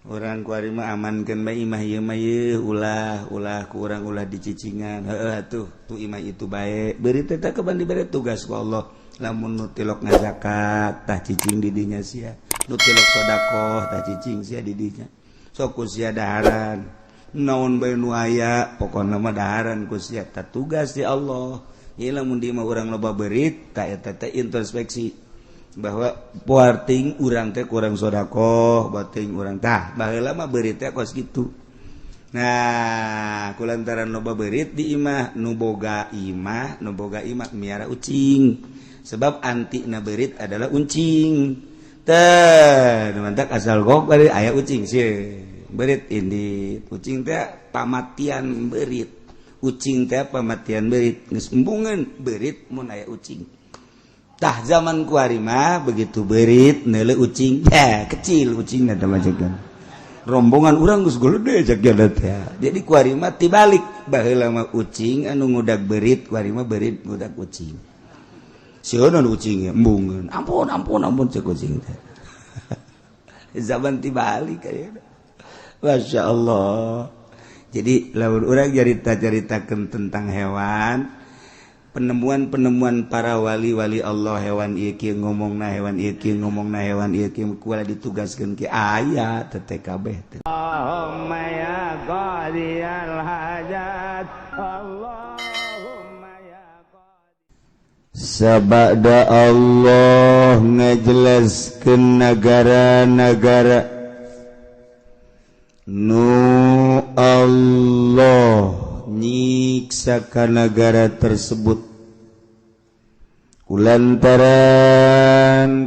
Urang kuari mah amankeun bae imah ieu mah yeuh, ulah ulah ku urang, ulah dicicingan. Heueuh atuh, tuh imah itu bae beurit teh kapan dibere tugas ku Allah. Lamun nu tilok ngazakat, tah cicing di dinya sia. Nu tilok sodakoh, tah cicing sia di dinya. Sok ku sia daharan naon bae nu aya, pokona mah daharan ku sia. Tah tugas di Allah ieu. Lamun di imah urang loba beurit, tah eta teh introspeksi bahwa poarting urang teh kurang sodakoh, bating urang. Tah, baheula mah beurit teh kos kitu. Nah, kulantaran loba beurit di imah, nu boga imah, nu boga imah miara ucing, sebab anti na beurit adalah ucing teh. Mantak asal gok bari aya ucing sih, beurit ini. Ucing teh pamatian beurit, ucing teh pamatian beurit. Geus embungeun beurit mun aya ucing. Tah, zaman kuari mah begitu beurit neule ucing, eh kecil ucing teh majegan rombongan urang geus gede cek teh. Jadi kuari mah tibalik, baheula mah ucing anu ngudag beurit, kuari mah beurit ngudag ucing. Sieun ucing, embungeun, "Ampun, ampun, ampun," cek ucing teh. Zaman tibalik kayaknya. Masya Allah. Jadi lamun urang cerita-ceritakan tentang hewan, penemuan-penemuan para wali-wali Allah, hewan iki ngomong na, hewan iki ngomong na, hewan iki kuala ditugaskan ke aya TTKB teh. Allahumma ya qadiyal hajat, Allahumma ya. Sabada Allah ngajelaskeun negara-negara nu Allah nyiksa ka negara tersebut kulantaran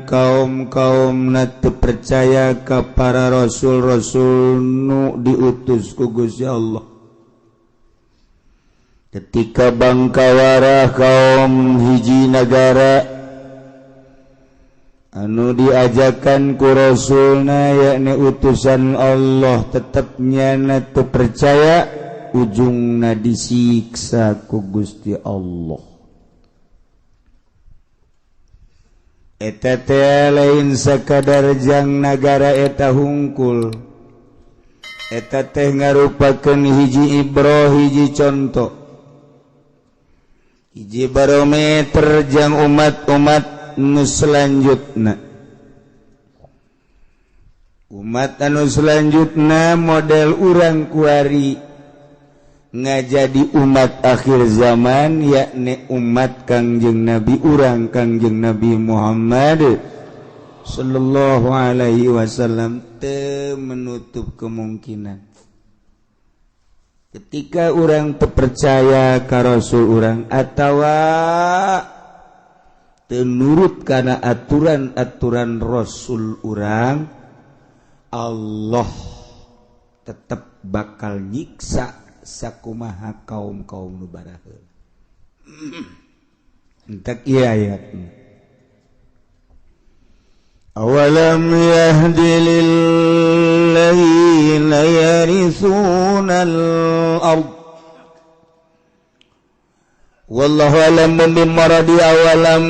kaum-kaum teu percaya ka para rasul-rasul nu diutus ku Gusti Allah. Ketika bangkawara kaum hiji negara anu diajakan ku rasulna, yakni utusan Allah, tetapnya teu percaya, ujungna disiksa ku Gusti Allah. Eta teh lain sakadar jang nagara eta hungkul, eta teh ngarupakeun hiji ibroh, hiji contoh, hiji barometer jang umat-umat nu selanjutna. Umat anu selanjutna model urang kuari ngajadi umat akhir zaman, yakni umat Kangjeng Nabi urang, Kangjeng Nabi Muhammad sallallahu alaihi wasallam. Teu menutup kemungkinan ketika orang percaya ka rasul urang atawa teu nurut kana aturan-aturan rasul urang, Allah tetap bakal nyiksa sakumaha kaum-kaum nu baraheula. Entek ieu ayatna. Awalam yahdi lilladzina yarithuna al-ard. Wallahu alam bimaradi. Awalam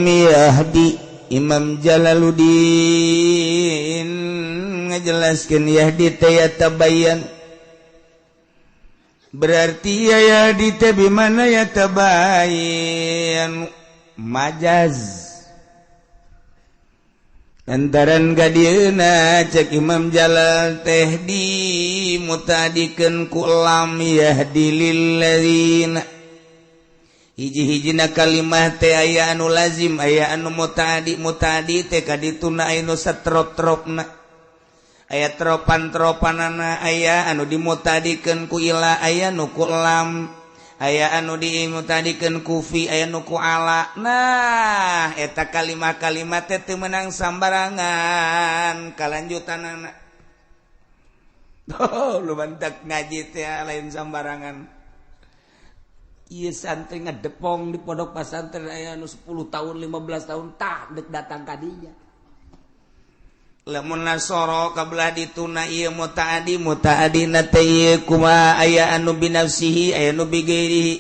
yahdi, Imam Jalaluddin ngajelaskeun, yahdi teh yatabayyan. Berarti ya yahdi teh bimana yatabayyan, majaz. Lantaran gadieuna cek Imam Jalal teh di mutadikeun ku lam, yahdi lilladzina. Hiji-hijina kalimah teh aya anu lazim, aya anu mutadi. Mutadi teh kadituna anu satrop-tropna, aya tropan-tropanana, aya anu dimutadikeun ku ila, aya nu ku lam, aya anu dimutadikeun ku fi, aya nu ku ala. Nah, eta kalimah-kalimat teh teu meunang sambarangan kalanjutanana. Oh, lu mantak ngaji teh lain sambarangan. Ieu santri ngedepong di pondok pesantren aya anu 10 tahun, 15 tahun, tah dek datang kadinya. Lamun nasoro kabelah dituna ieu mutaadi, mutaadina teh ieu kumaha? Aya anu binafsihi, aya anu bigairihi.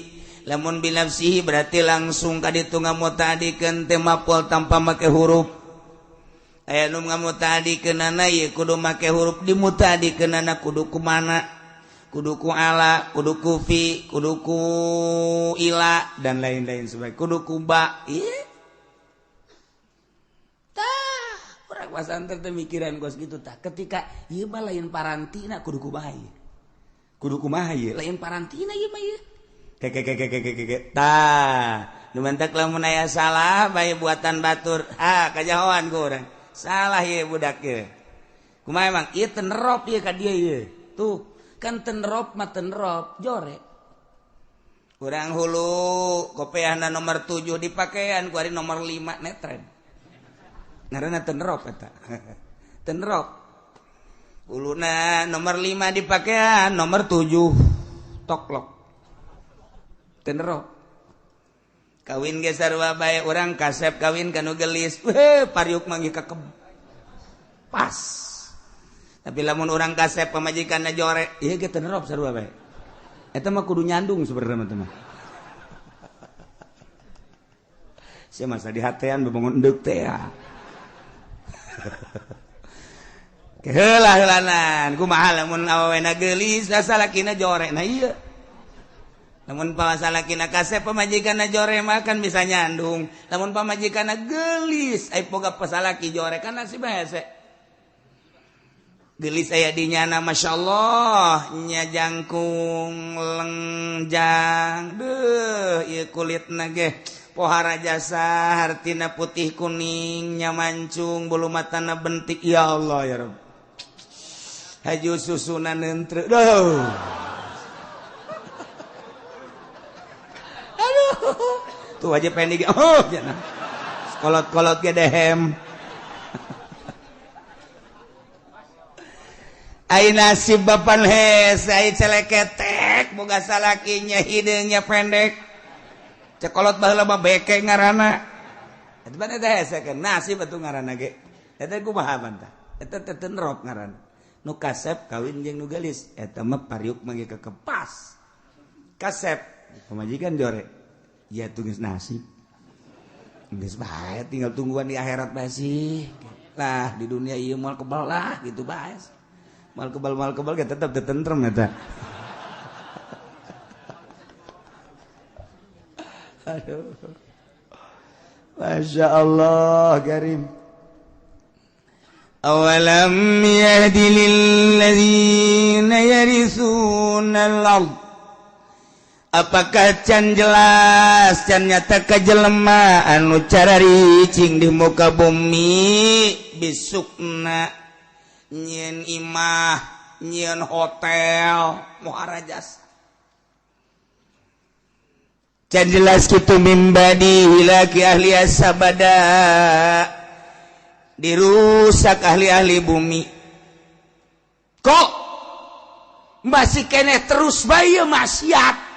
Lamun binafsihi berarti langsung ka ditu ngamutaadikeun teh maf'ul tanpa make huruf. Aya nu ngamutadikeunana ieu kudu make huruf dimutadikeunana kudu kumana, kudu ku ala, kudu ku fi, kudu ku ila dan lain-lain sebagainya, kudu ku ba. Ieu tah urang pasantren teh mikiran kos kitu tah. Ketika ieu mah lain parantina kudu kumaha ieu, kudu kumaha ieu, lain parantina ieu mah ieu. Keke tah nu mantak lamun aya salah bae buatan batur, ha kajahoan ku urang. Salah ieu budak ieu. Kumaha emang ieu tenerop ieu ka dieu ieu. Tuh kan tenerop mah tenerop jore. Urang hulu kopeahna nomor 7 dipakean ku ari nomor 5 netren. Ngaranna tenerop eta. Tenerop. Huluna nomor 5 dipakean nomor 7 toklok. Tenerop. Kawin ge sarua bae urang kasep kawin ka nu geulis. Weh pariuk manggih kakeb. Pas. Tapi lamun urang kasep pamajikanna jore, ieu ge tenerop sarua bae. Eta mah kudu nyandung sebenarnya mah. Sia masa dihatean bebangun endeuk teh ya. Keheula heulanan, kumaha lamun awewena geulis salakina jore. Nah ieu. Lamun pasalakina kasep pamajikanna jore mah kan bisa nyandung. Lamun pamajikanna geulis ai boga pasalaki jore kan nasib hese. Geulis aya di nyana masyaallah nya jangkung lengjang deuh ieu kulitna ge pohara jasa hartina putih kuning nya mancung bulu matana bentik ya Allah ya Rabb. Haju susuna nentreu duh. Tuh aja pendek oh jangan kolot-kolot ge dehem. Ai nasib bapan hese ai celeketek boga salakinya hideungnya pendek cekolot baheula mah beke ngaranna eta mah teh hese kan nasib atuh ngaranna ge eta kumaha bantah eta teh tenerop ngaranna nu kasep kawin jeung nu geulis eta mah pariuk mah ge kekepas kasep pamajikan jore ya tugas nasib geus bae tinggal tungguan di akhirat bae sih lah di dunia ieu moal kebal lah gitu bae moal kebal ge tetep tentrem eta. Aduh Masya Allah karim. Awalam yahdi lil ladzina yarithuna al-ardh. Apakah can jelas can nyata ka jelema anu cararicing di muka bumi bisukna nyieun imah nyieun hotel muara jasa can jelas kitu mimbadi hilaki ahli asabada dirusak ahli-ahli bumi kok masih keneh terus bae maksiat.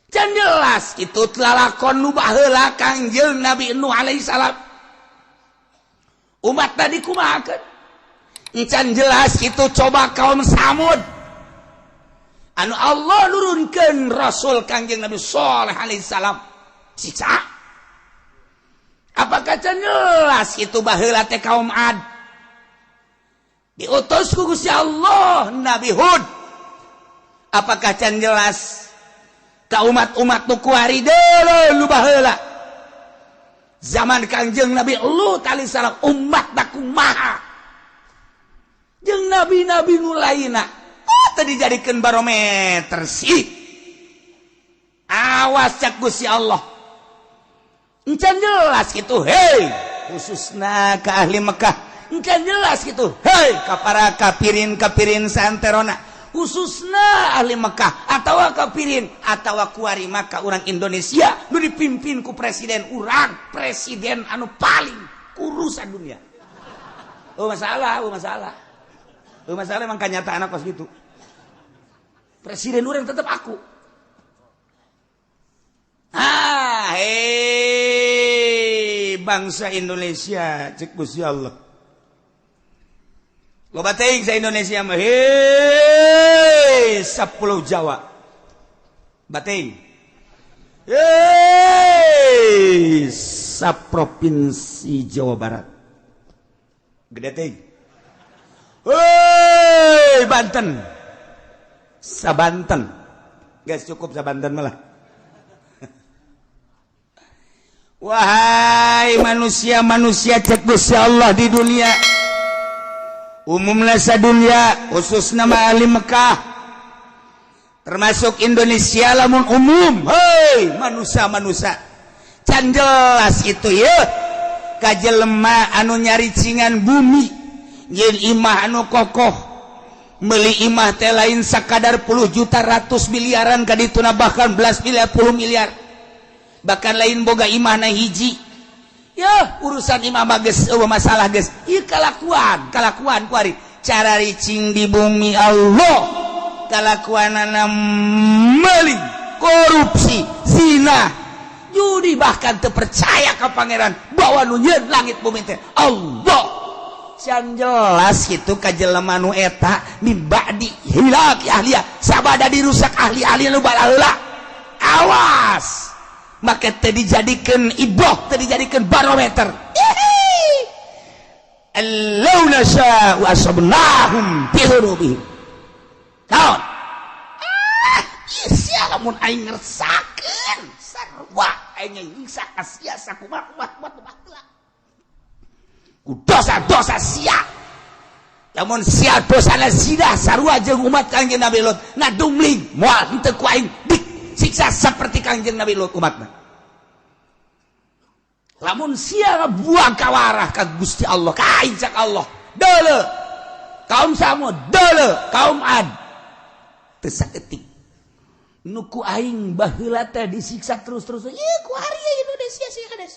Can jelas itu lalakon nu baheula Kangjeng Nabi Nuh alaihi salam. Umat tadi kumahakeun? Can jelas itu coba kaum Samud. Anu Allah nurunkeun Rasul Kangjeng Nabi Shaleh alaihi salam. Siksa. Apakah can jelas itu baheula teh kaum Ad? Diutus ku Gusti Allah Nabi Hud. Apakah can jelas ka umat-umat nu kuari deuleu nu baheula zaman Kangjeng Nabi Lut alaihi salam umat kumaha jeung nabi-nabi nu lainna oh teu dijadikeun barometer sih awas cak Gusti Allah encan jelas kitu hei khususna ka ahli Mekah encan jelas kitu hei ka para kafirin-kafirin saanterona khususna ahli Mekah atawa kafirin atawa kuari maka urang Indonesia nu dipimpin ku presiden urang presiden anu paling kurusan dunia. Oh masalah, oh masalah. Oh masalah emang kenyataan kos gitu. Presiden urang tetap aku. Ah, hei bangsa Indonesia cek Gusti Allah. Loba teuing sa Indonesia mah hei sapulau Jawa. Bating. Hei saprovinsi Jawa Barat. Gede teuing. Hei Banten. Sabanten. Guys cukup sabanten malah. Wahai manusia-manusia cek Gusti Allah di dunia. Umumna sadunya, khususna mah ahli Mekah. Termasuk Indonesia lamun umum. Hei manusia-manusia. Can jelas itu ya. Kajelema anu nyaricingan bumi. Jeung imah anu kokoh. Meuli imah teh lain sakadar puluh juta ratus miliaran kadituna bahkan belas miliar puluh miliar. Bahkan lain boga imah na hiji. Ya urusan imah mah geus eueuh masalah geus. Ieu kalakuan, kalakuan kuari cara ricing di bumi Allah. Kalakuanana meuli, korupsi, zina, judi bahkan teu percaya ka pangeran bahwa nu nyieun langit bumi teh Allah. Can jelas gitu ka jelema nu eta min ba'di hilak ahliya sabada dirusak ahli-ahli nu balaheula. Awas maka teu dijadikeun iboh, teu dijadikeun barometer. Allau nasha'u asabnahum bi dzunubihim. Naon? Ah, sia lamun aing ngersakeun sarua aing nyiksa ka sia sakumaha kumaha kumaha. Dosa-dosa sia lamun sia dosana zina sarua jeung umat Kangjeng Nabi Lut ngadumling moal henteu ku aing disiksa seperti Kangjeng Nabi Lut umatna. Lamun sia ngabuang kawarah ka Gusti Allah ka aing cak Allah deuleu kaum Samud deuleu kaum Ad teu saeutik nu ku aing baheula teh disiksa terus-terus ieu ku ari Indonesia sih kades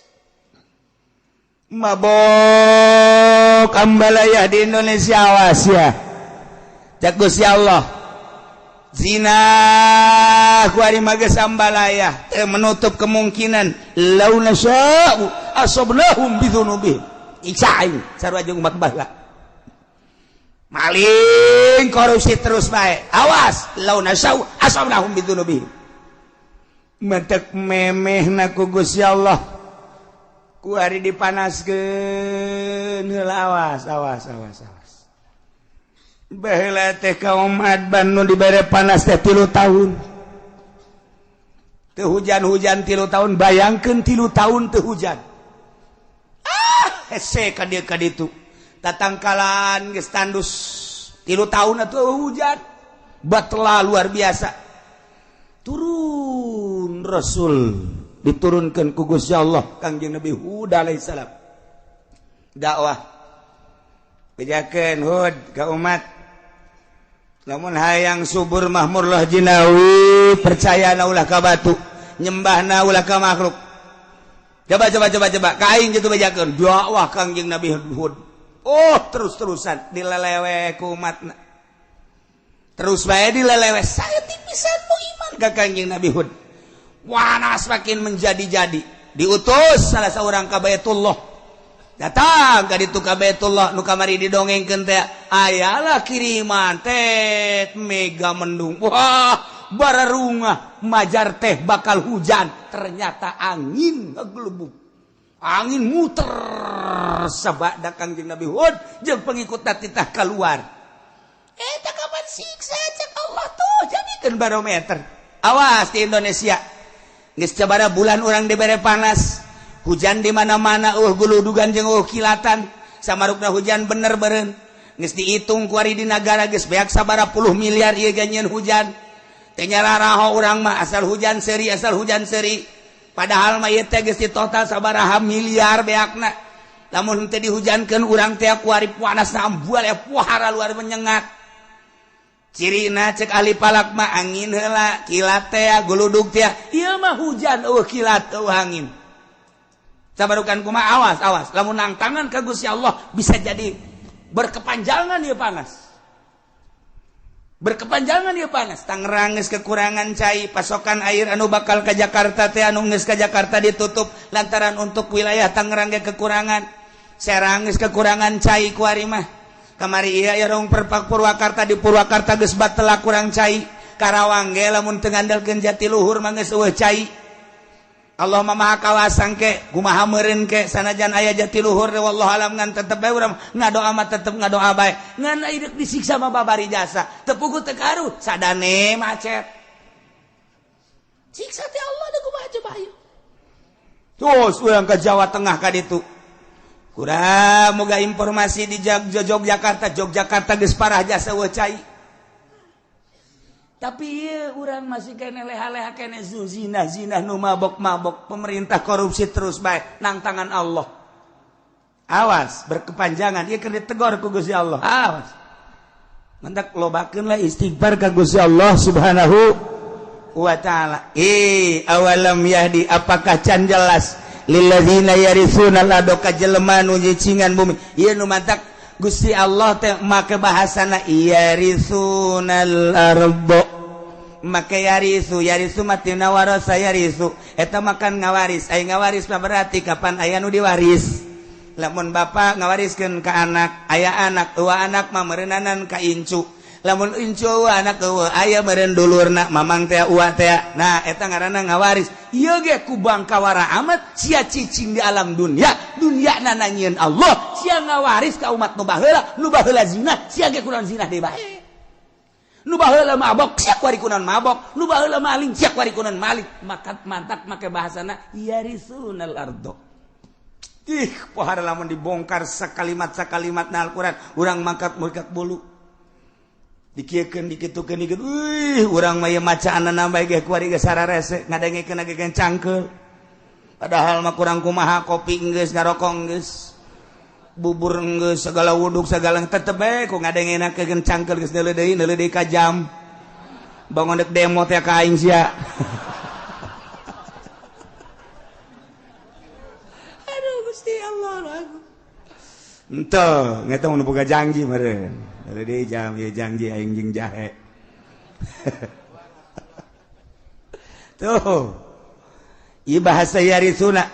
mabok ambalaya di Indonesia awas ya cak Gusti Allah zina ku ari mah geus ambalaya teu menutup kemungkinan lau nasya'u asabnahum bidzunubihim iksa aing sarua jeung umat baheula maling korupsi terus bae awas lau nasya'u asabnahum bidzunubihim mentek memehna ku Gusti Allah ku hari dipanaskeun heula awas awas awas awas baheula teh kaum Adban nu dibere panas teh 3 tahun teu hujan-hujan 3 tahun bayangkeun 3 tahun teu hujan ah hese ka dieu ka ditu tatangkalan geus tandus 3 tahun atuh hujan batla luar biasa turun Rasul diturunkan ku Gusti Allah Kangjeng Nabi Hud alaihissalam dakwah bejakeun Hud ka umat lamun hayang subur mahmurlah jinawi percaya na ulah ka batu nyembahna ulah ka makhluk coba coba coba coba ka aing kitu bejakeun dakwah Kangjeng Nabi Hud oh terus-terusan dilelewe ku umatna terus bae dilelewe saeutik pisan nu iman ka Kangjeng Nabi Hud. Wanas makin menjadi-jadi diutus salah seorang ka Baitullah datang ka ditu ka Baitullah nu kamari didongengkeun teh ayalah kiriman teh mega mendung wah bararungah majar teh bakal hujan ternyata angin ngegelubung angin muter sabada Kangjeng Nabi Hud jeung pengikutna titah keluar eta kapan siksa cek Allah tuh jadikeun barometer awas di Indonesia geus sabaraha bulan urang dibere panas hujan di mana-mana guludugan jeung kilatan samarukna hujan bener beureun geus dihitung ku ari di nagara geus beak sabaraha puluh miliar ieu ganyeun hujan teh nyararaho urang mah asal hujan seuri asal hujan seuri padahal mah ieu teh geus ditotal sabaraha miliar beakna lamun teu dihujankeun urang teh ku ari panasna ambual ya puhara luar menyengat. Cirina cek ahli palak mah angin heula kilat teh guludug teh ieu mah hujan eueuh kilat eueuh angin sabarukan kumaha awas awas lamun nangtangan ka Gusti Allah bisa jadi berkepanjangan ieu panas berkepanjangan ieu panas. Tangerang geus kekurangan cai pasokan air anu bakal ka Jakarta teh anu geus ka Jakarta ditutup lantaran untuk wilayah Tangerang ge kekurangan. Serang geus kekurangan cai ku ari mah. Kamari ieu aya rong perpak Purwakarta di Purwakarta geus batela kurang cai. Karawang ge lamun teu ngandalkeun Jatiluhur mah geus eueuh cai. Allah mah maha kawasang ke kumaha meureun ke sanajan aya jatiluhur wallahu alam ngan tetep bae urang ngadoa mah tetep ngadoa bae ngan deuk disiksa mah babari jasa teu puguh teu karuh sadane macet siksa teh Allah deuk kumaha coba ayo terus urang ke Jawa Tengah ka ditu kurang moga informasi di Yogyakarta Yogyakarta geus parah jasa eueuh cai. Tapi orang masih kene leha-leha kene zina zina nu mabok-mabok pemerintah korupsi terus bae nang tangan Allah. Awas berkepanjangan ieu keur ditegor ku Gusti Allah. Awas. Mantak lobakeun lah istighfar ka Gusti Allah Subhanahu wa taala. Awalam yahdi apakah can jelas lilladzina yaritsuna al-ardha ka jelema nu nyicingan bumi. Ieu nu mantak Gusti Allah teh make bahasana yarisunal ardo make yarisu yarisu matina warasa yarisu eta makan ngawaris aya ngawaris mah berarti kapan aya nu diwaris lamun bapak ngawariskeun ka anak aya anak eueuh anak mah meureunnanan ka incu lamun incu eueuh anak eueuh aya meureun dulurna mamang teh uwa teh nah eta ngaranna ngawaris ieu ge ku bangkawara amat sia cicing di alam dunia dunia nanangieun Allah sia ngawaris ka umat nu baheula zina sia ge kunaon zina deui bae nu baheula mabok sia kuari kunaon mabok nu baheula maling sia kuari kunaon maling maka mantak make bahasana yarisunal ardo. Ih pohara lamun dibongkar sakalimat-sakalimat na Al-Qur'an urang mangkat-mangkat bulu dikiekeun dikitukeun dikit euy urang mah ieu macaanna bae ge kuari ge sararese ngadengekeun ge cangkeul padahal mah kurang kumaha kopi geus ngarokok geus bubur geus segala wuduk segala tetep bae ku ngadengenakeun cangkeul geus neuleuh deui ka jam bangun dek demo teh ka aing sia. Aduh Gusti Allah henteu ngetung nu boga janji meureun jadi jam ya janji aing jeung jahe. Tuh. Ieu bahasa yarisuna.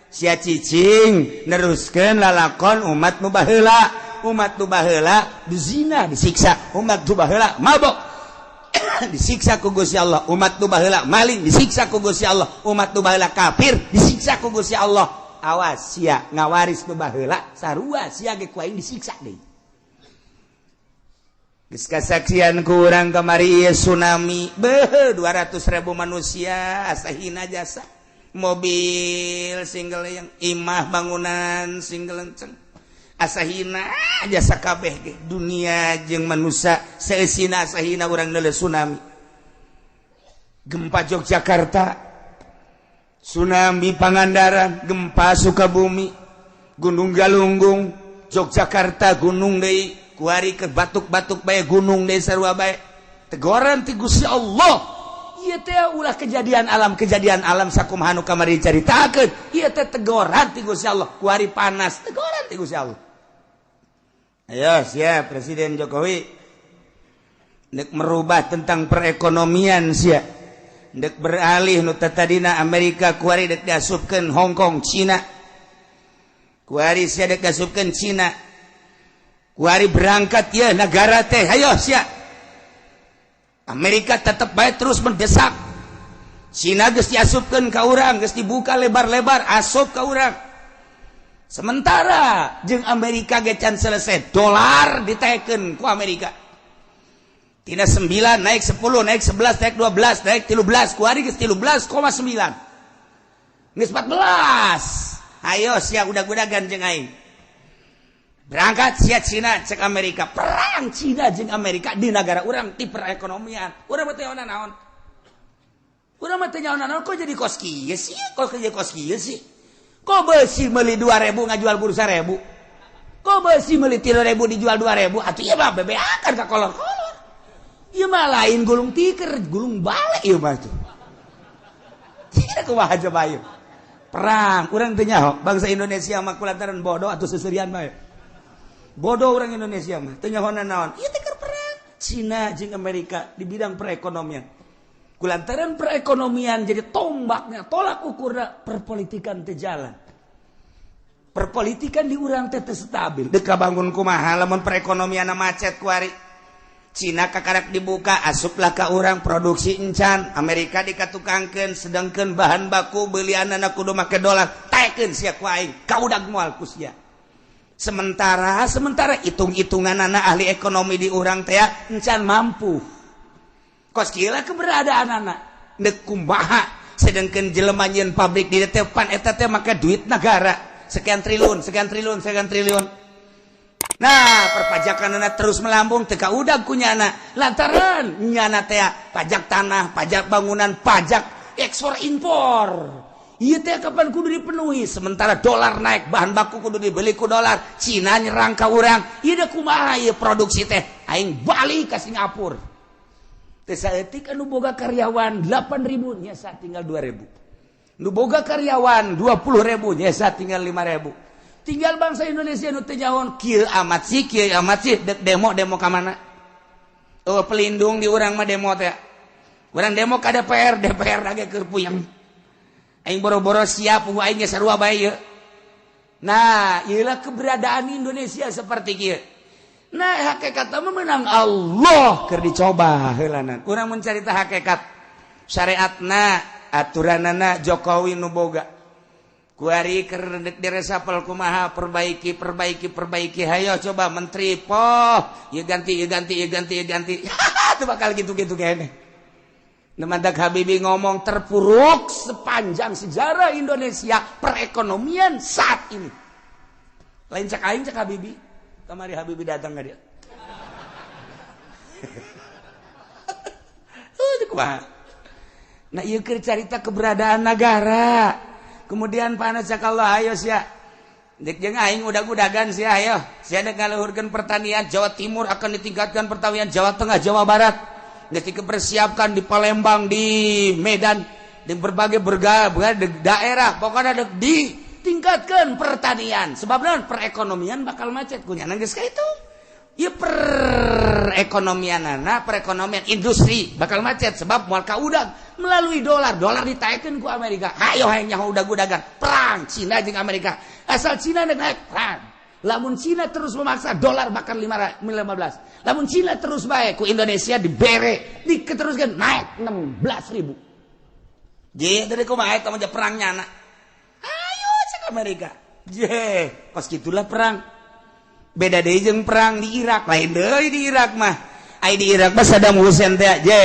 Sia cicing neruskeun lalakon umat nu baheula, umat nu baheula dizina disiksa, umat nu baheula mabok disiksa ku Gusti Allah, umat nu baheula maling disiksa ku Gusti Allah, umat nu baheula kafir disiksa ku Gusti Allah. Awas sia ngawaris nu baheula sarua sia ge ku aing disiksa deui. Geus kasaksian ku urang kamari ieu tsunami beuh 200.000 manusia asa hina jasa mobil single yang imah bangunan single enceng asa hina jasa kabeh ge dunia jeung manusia seusina asa hina urang neuleuh tsunami gempa Yogyakarta tsunami Pangandaran gempa Sukabumi Gunung Galunggung Yogyakarta gunung deui kuari ke batuk-batuk bae gunung deui sarua bae tegoran ti Gusti Allah ieu teh ulah kejadian alam sakumaha nu kamari caritakeun ieu teh tegoran ti Gusti Allah kuari panas tegoran ti Gusti Allah. Ayo siap Presiden Jokowi nek merubah tentang perekonomian sia nek beralih nu tadina Amerika kuari dek diasupkeun Hong Kong Cina kuari sia dek diasupkeun Cina kuari berangkat ya negara teh ayo sia Amerika tetep bae terus mendesak Cina geus diasupkeun ka urang geus dibuka lebar-lebar asup ka urang sementara jeung Amerika ge can selesai dolar ditekeun ku Amerika tina 9 naik 10 naik 11 naik 12 naik 13 kuari geus 13,9 geus 14 ayo sia udag-udagan jeung aing berangkat sia Cina cek Amerika perang Cina jeung Amerika di negara urang ti perekonomian urang mah teu nyaho naon urang mah teu nyaho naon kok jadi kos kieu sih kok jadi kos kieu sih kok beusi meuli 2000 ngajual bursa 1000 kok beusi meuli 3000 dijual 2000 atuh ieu mah bebeakan ka kolor-kolor ieu mah lain gulung tiker gulung balik ieu mah tuh tidak kumaha coba ieu perang urang teu nyaho bangsa Indonesia mah kulantaran bodoh atuh seserian bae bodoh orang Indonesia mah teu nyaho naon ieu teh keur perang Cina jeung Amerika di bidang perekonomian kulantaran perekonomian jadi tombaknya tolak ukurna perpolitikan teu jalan perpolitikan di urang teh teu stabil deka bangun kumaha lamun perekonomianna macet kuari Cina kakarak dibuka asuplah ka urang produksi encan Amerika dikatukangkeun sedangkan bahan baku belianana kudu make dolar taekeun sia ku aing kaudag moal ku sia. Sementara sementara hitung-hitungan anak ahli ekonomi di urang teh encan mampu kos kieu keberadaan anak dek kumaha, sedangkan jelema nyieun pabrik di depan eta teh make duit negara sekian triliun, sekian triliun, sekian triliun. Nah, perpajakan anak terus melambung teka udah kunyana lantaran nyana teh pajak tanah, pajak bangunan, pajak ekspor impor. Iya teh kapan kudu dipenuhi, sementara dolar naik, bahan baku kudu dibeli ku dolar, Cina nyerang ka urang. Ieu kumaha ieu produksi teh? Aing balik ke Singapura. Teh saeutik anu boga karyawan 8000 nyesa tinggal 2000. Nu boga karyawan 20.000 nyesa tinggal 5000. Tinggal bangsa Indonesia nu teu nyaho kieu amat sih, kieu amat sih, dek demo demo ka mana? Oh, pelindung di urang mah demo teh. Urang demo ka DPR, DPR lagi keur puyeng. Aing boro-boro siap aing ge sarua bae ieu. Nah, ieulah keberadaan Indonesia seperti kieu. Nah, hakikat mah menang Allah keur dicoba heulanan. Urang mencarita hakikat syariatna, aturanana Jokowi nu boga. Kuari keur diresapel kumaha, perbaiki, perbaiki, perbaiki, hayo coba menteri poh ya ganti, ya ganti, ya ganti, ya ganti. Itu bakal gitu-gitu kayaknya. Mantak Habibie ngomong terpuruk sepanjang sejarah Indonesia perekonomian saat ini. Lain cak aing, cak Habibie. Kamari Habibie datang ka dia. Kumaha? Nah, ieu keur carita keberadaan negara. Kemudian panas cak Allah, ayo sia. Dek jeung aing udag-udagan sia, ayo. Sia dek ngaluhurkeun pertanian Jawa Timur akan ditingkatkan pertanian Jawa Tengah, Jawa Barat. Geus dipersiapkan di Palembang, di Medan, di berbagai berbagai daerah, pokoknya dek ditingkatkan pertanian. Sebab naon, perekonomian bakal macet kunyana geus ka itu. Ya perekonomian anak, perekonomian industri bakal macet sebab moal kaudag melalui dolar, dolar ditaekeun ku Amerika. Hayo hayang nyaho udag-udagan, perang Cina jeung Amerika. Asal Cina naik perang. Lamun Cina terus memaksa dolar bakal 15. Lamun Cina terus baik ku Indonesia dibere, diteruskan naik 16 ribu. Je, dari kumaha eta mah perang nyana. Ayo cek Amerika. Je, kos gitulah perang. Beda deui jeung perang di Irak, lain deui di Irak mah. Ai di Irak mah Saddam Hussein teh, je,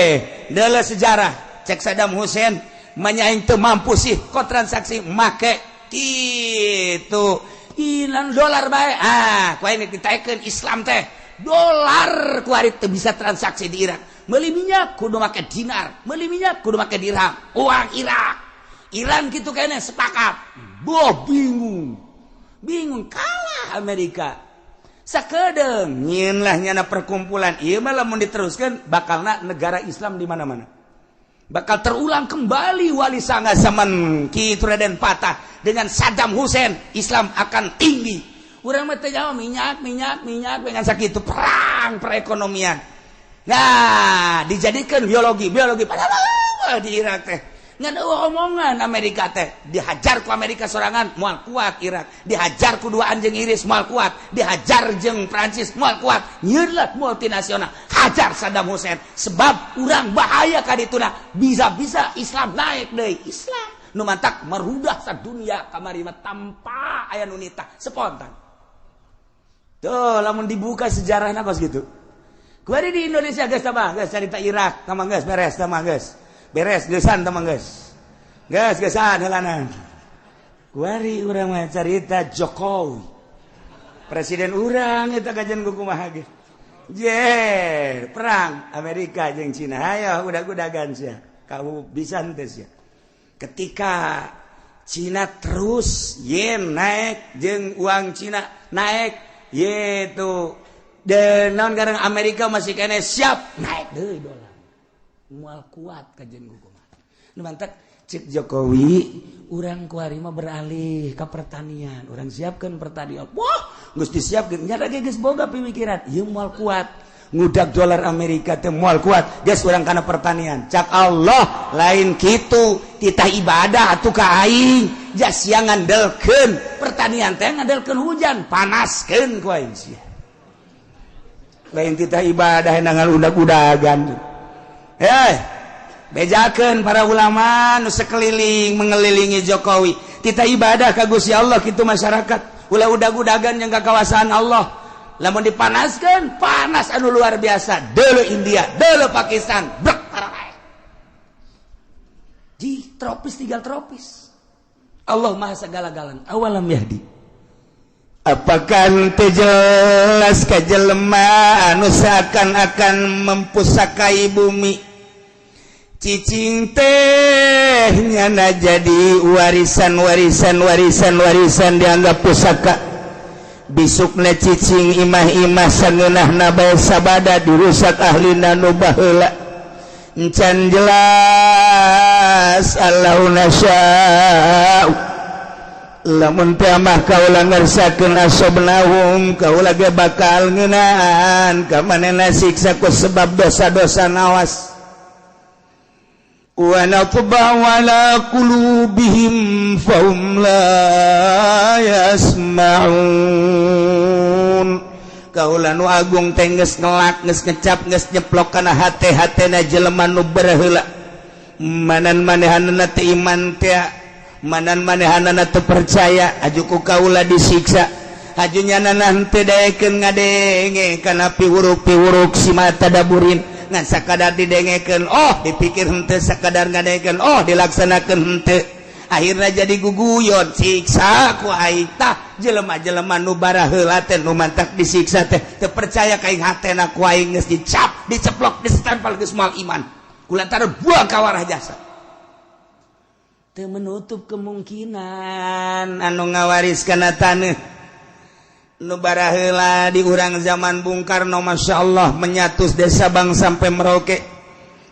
deuleu sejarah. Cek Saddam Hussein, manya aing teu mampu sih kok transaksi make kitu. Hilang dolar bae. Ah, ku aing ditaekeun Islam teh. Dolar ku ari teu bisa transaksi di Irak. Meuli minyak kudu make dinar, meuli minyak kudu make dirham. Uang Irak. Iran gitu kayaknya sepakat. Boh, bingung. Bingung kalah Amerika. Sakedeng nyieun lah nyana perkumpulan. Ieu mah lamun diteruskan bakalna negara Islam di mana-mana. Bakal terulang kembali Wali Sanga zaman Ki Raden Patah dengan Saddam Hussein, Islam akan tinggi. Urang mah teu jawab minyak, minyak, minyak dengan sakitu perang perekonomian. Nah, dijadikan biologi, biologi padahal di Irak teh ngan omongan Amerika teh dihajar ku Amerika sorangan moal kuat Irak, dihajar ku dua anjing Inggris moal kuat, dihajar jeung Prancis moal kuat. Nyieun multinasional hajar Saddam Hussein sebab urang bahaya kadituna bisa-bisa Islam naik deui. Islam nu mantak merudah sadunia kamari mah tanpa aya nu nitah, spontan tuh lamun dibuka sejarahna kos gitu. Kuari di Indonesia geus tambah geus carita Irak tambah geus beres, tambah geus beres geusan, tambah geus geus geusan heulanan. Kuari urang mah carita Jokowi presiden urang eta kajian kumaha ge. Je, perang Amerika jeung Cina, hayo udag-udagan sia, kamu bisa henteu sia. Ketika Cina terus yen naik jeung uang Cina naik yaitu dan naon garang Amerika masih kene siap naik deui dolar moal kuat kajian kumaha. Nu mantak cek Jokowi urang kuari mah beralih ke pertanian, urang siapkan pertanian. Wah, geus disiapkeun nya lagi geus boga pemikiran ieu moal kuat ngudak dolar Amerika teh moal kuat, geus urang kana pertanian. Cak Allah lain kitu, titah ibadah atuh ka aing jas sia ngandelkeun pertanian teh ngandelkeun hujan, panaskeun ku aing sia. Lain titah ibadah nangal udag-udagan. Eh, bejakeun para ulama nu sekeliling mengelilingi Jokowi. Titah ibadah ka Gusti Allah kitu masyarakat. Ulah udag-udagan yang kawasaan Allah. Lamun dipanaskeun, panas anu luar biasa. Deuleu India, deuleu Pakistan, brek parae. Di tropis tinggal tropis. Allah Maha segala-galana. Awalam yahdi. Apakah teu jelas ka jelema anu seakan-akan mempusakai bumi? Cicing teh nyana jadi warisan, warisan, warisan, warisan, dianggap pusaka. Bisukna cicing imah-imah sangeunahna bae sabada dirusak ahlina nu baheula. Encan jelas allau nasya'u, lamun teh mah kaula ngersakeun, asobnahum, kaula ge bakal ngeunaan ka manehna siksa ku sebab dosa-dosa. Nawas, wa natba'u ala qulubihim fahum la yasma'un. Kaula nu agung teh geus ngelak, geus ngecap, geus nyeplok kana hate-hatena jelema nu baheula. Manan manehanna teh iman teh, manan manehanana teu percaya, aju ku kaula disiksa. Aju nyanana henteu daekeun ngadenge kana piwuruk-piwuruk si mata daburin, ngan sakadar didengekeun oh dipikir henteu, sakadar ngadengekeun oh dilaksanakeun henteu, akhirnya jadi guguyon, siksa ku aing. Tah, jelema-jelema nu baraheula teh nu mantak disiksa teh teu percaya ka aing, hatena ku aing geus dicap, diceplok, disestempel geus moal iman kulantaran buang kawarah jasa. Teu menutup kemungkinan anu ngawaris kana taneuh nu baraheula di urang zaman Bung Karno, Masya Allah, menyatu desa Bang sampai Merauke.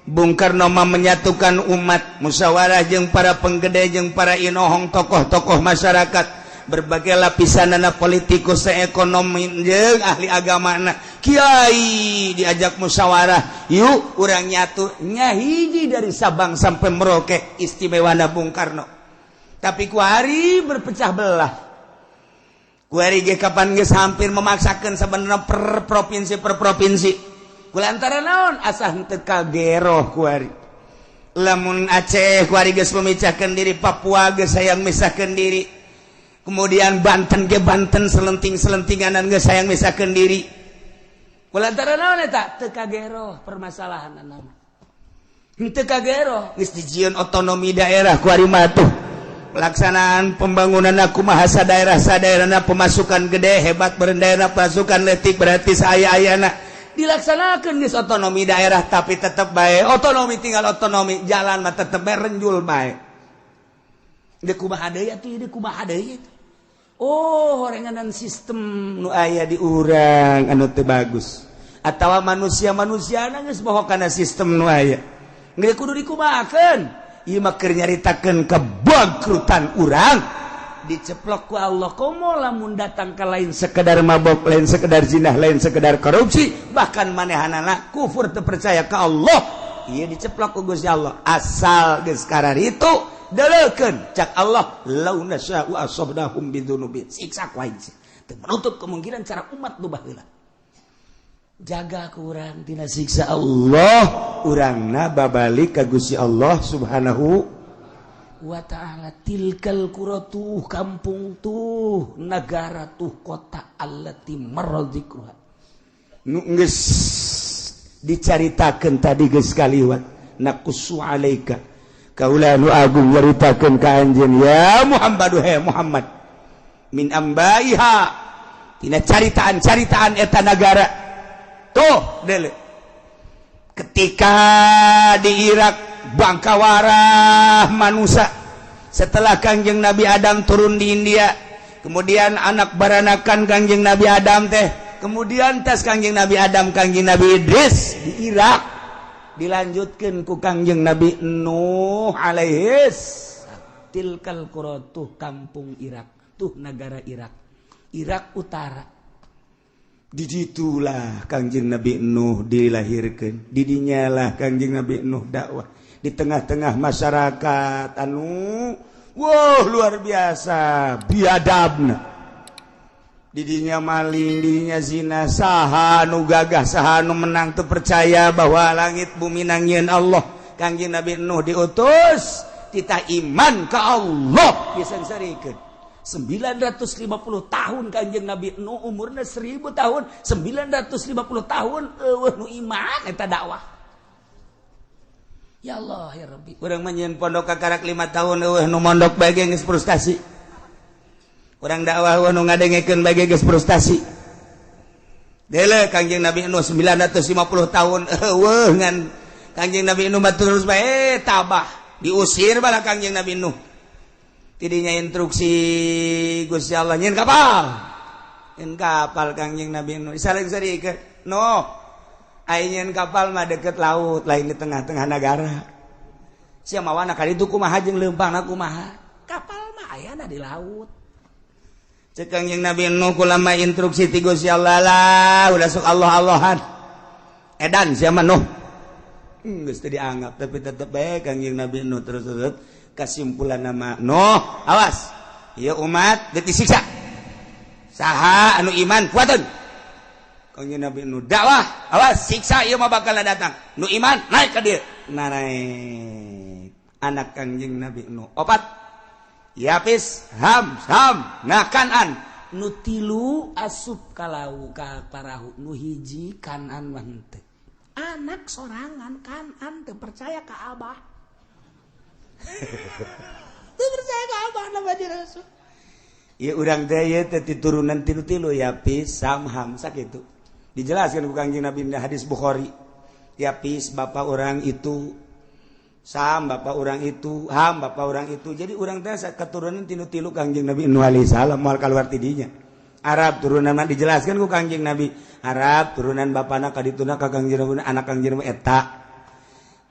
Bung Karno mah menyatukan umat, musyawarah jeung para penggede, jeung para inohong, tokoh-tokoh masyarakat berbagai lapisan, anak politikus, ekonomi, jeung ahli agama, kiai, diajak musyawarah, yuk urang nyatu nyahiji dari Sabang sampai Merauke. Istimewa Bung Karno, tapi kuari berpecah belah. Kuari ge kapan geus hampir memaksakan sebenarnya per provinsi, per provinsi, kulantaran naon? Asa henteu kageroh kuari. Lamun Aceh kuari geus memecahkan diri, Papua geus hayang misahkeun diri, kemudian Banten ge Banten selenting-selentinganan geus hayang misahkeun diri. Kulantaran naon eta? Teu kageroh permasalahan nama. Henteu kageroh, geus dijieun otonomi daerah kuari mah tuh. Pelaksanaan pembangunan aku bahasa daerah sadaerahna, pemasukan gede hebat daerah, pasukan letik berarti saya ayana dilaksanakan geus otonomi daerah, tapi tetap baik otonomi tinggal otonomi, jalan mah tetep bae renjul bae. Deuk kumaha deui atuh, deuk kumaha deui? Oh, horenganan sistem nu aya di urang anu teu bagus atawa manusia-manusia geus bohong kana sistem nu aya. Geus kudu dikumahakeun? Ieu mah keur nyaritakeun kebangkrutan urang diceplok ku Allah. Komo lamun datang ke lain sekedar mabok, lain sekedar zinah, lain sekedar korupsi, bahkan manehanana kufur, teu percaya ke Allah, ieu diceplok ku Gusti Allah. Asal geus itu deleukeun, cak Allah, lau nasya'u asabnahum bidzunubi, siksa ku aing. Teu menutup kemungkinan cara umat nu baheula. Jaga kurang tina siksa Allah, urangna babalik ka Gusti Allah Subhanahu wa ta'ala. Tilkal qura, tuh kampung, tuh negara, tuh kota, allati marra dzikruha, nu geus dicaritakeun tadi, geus kaliwat. Naqussu alaika, kaula nu agung nyaritakeun ka anjeun ya Muhammad, he Muhammad, min ambaiha, tina caritaan-caritaan eta nagara. Tuh dele, ketika di Irak bangkawarah manusia setelah Kangjeng Nabi Adam turun di India, kemudian anak baranakan Kangjeng Nabi Adam teh, kemudian tes Kangjeng Nabi Adam, Kangjeng Nabi Idris di Irak, dilanjutkan ku Kangjeng Nabi Nuh alaihis. Tilkal qura, tuh kampung Irak, tuh negara Irak, Irak Utara. Diditulah Kangjeng Nabi Nuh dilahirkan, didinyalah Kangjeng Nabi Nuh dakwah di tengah-tengah masyarakat anu, wow, luar biasa biadabna. Didinya maling, didinya zina, saha nu gagah, saha nu menang, teu percaya bahwa langit bumi nangieun Allah. Kangjeng Nabi Nuh diutus titah iman ka Allah, disangsarikeun 950 tahun. Kanjeng Nabi Nuh umurna 1000 tahun, 950 tahun euweuh nu iman eta dakwah. Ya Allah ya Rabbi, urang mah nyieun pondok kakarak 5 tahun, euweuh nu mondok bae geus frustasi. Urang dakwah, euweuh nu ngadengekeun bae geus frustasi. Dele Kangjeng Nabi Nuh 950 tahun euweuh, ngan Kangjeng Nabi Nuh mah terus bae tabah, diusir bala Kangjeng Nabi Nuh. Tidinya instruksi Gusti Allah, nyieun kapal, nyieun kapal. Kangjeng Nabi Nuh saling ke no nyieun kapal mah deket laut, lain di tengah-tengah negara. Sia mawana kali itu kumaha jeung leumpangna kumaha? Kapal mah ayana di laut. Cek Kangjeng Nabi Nuh, kulama instruksi ti Gusti Allah lah, udah sok Allah Allahan, edan sia mah Nuh. Geus teu dianggap, tapi tetep bae Kangjeng Nabi Nuh terus terus. Kesimpulan nama Nuh, awas ieu umat deuk disiksa, saha anu iman kuatun. Kangjeng Nabi Nuh dakwah, awas siksa ieu mah bakal datang, nu iman naik ka dieu. Nah, naik anak Kangjeng Nabi Nuh opat, Yapis, Ham, Sam, nah Kanan. Nu tilu asup kalau ka parahu, nu hiji Kanan mah henteu. Anak sorangan Kanan teu percaya ka abah. Teu percaya ka abah nama di Rasul. Ya urang teh ieu teh turunan tilu-tilu, Yapis, Sam, Ham, sakitu. Dijelaskan ku Kangjeng Nabi di hadis Bukhari. Yapis bapak orang itu, Sam bapak orang itu, Ham bapak orang itu. Jadi urang teh keturunan tilu-tilu Kangjeng Nabi Nuh alaihi salam, moal keluar tidinya. Arab turunan mah dijelaskan ku Kangjeng Nabi. Arab turunan bapana kadituna ka Kangjeng Nabi, anak Kangjeng Nabi eta.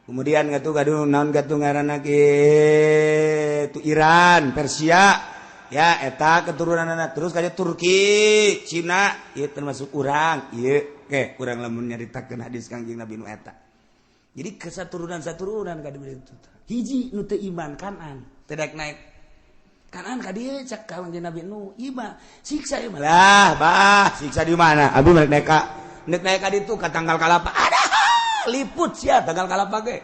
Kemudian ngatu kadu naon gatu ngaranna kitu Iran, Persia. Ya eta keturunan anak terus kayak Turki, Cina, ieu termasuk urang, ieu ke urang lamun nyaritakeun hadis Kangjeng Nabi nu eta. Jadi kesaturunan saturunan ka itu. Hiji nu teu iman Kanan, teu daek naik. Kanan ka dieu cek Kangjeng Nabi Nuh, ieu siksa ieu lah, bah, siksa di mana? Abi mah naik ka naik ka ditu ka tanggal kalapa. Ada liput sia tanggal kalapa ge.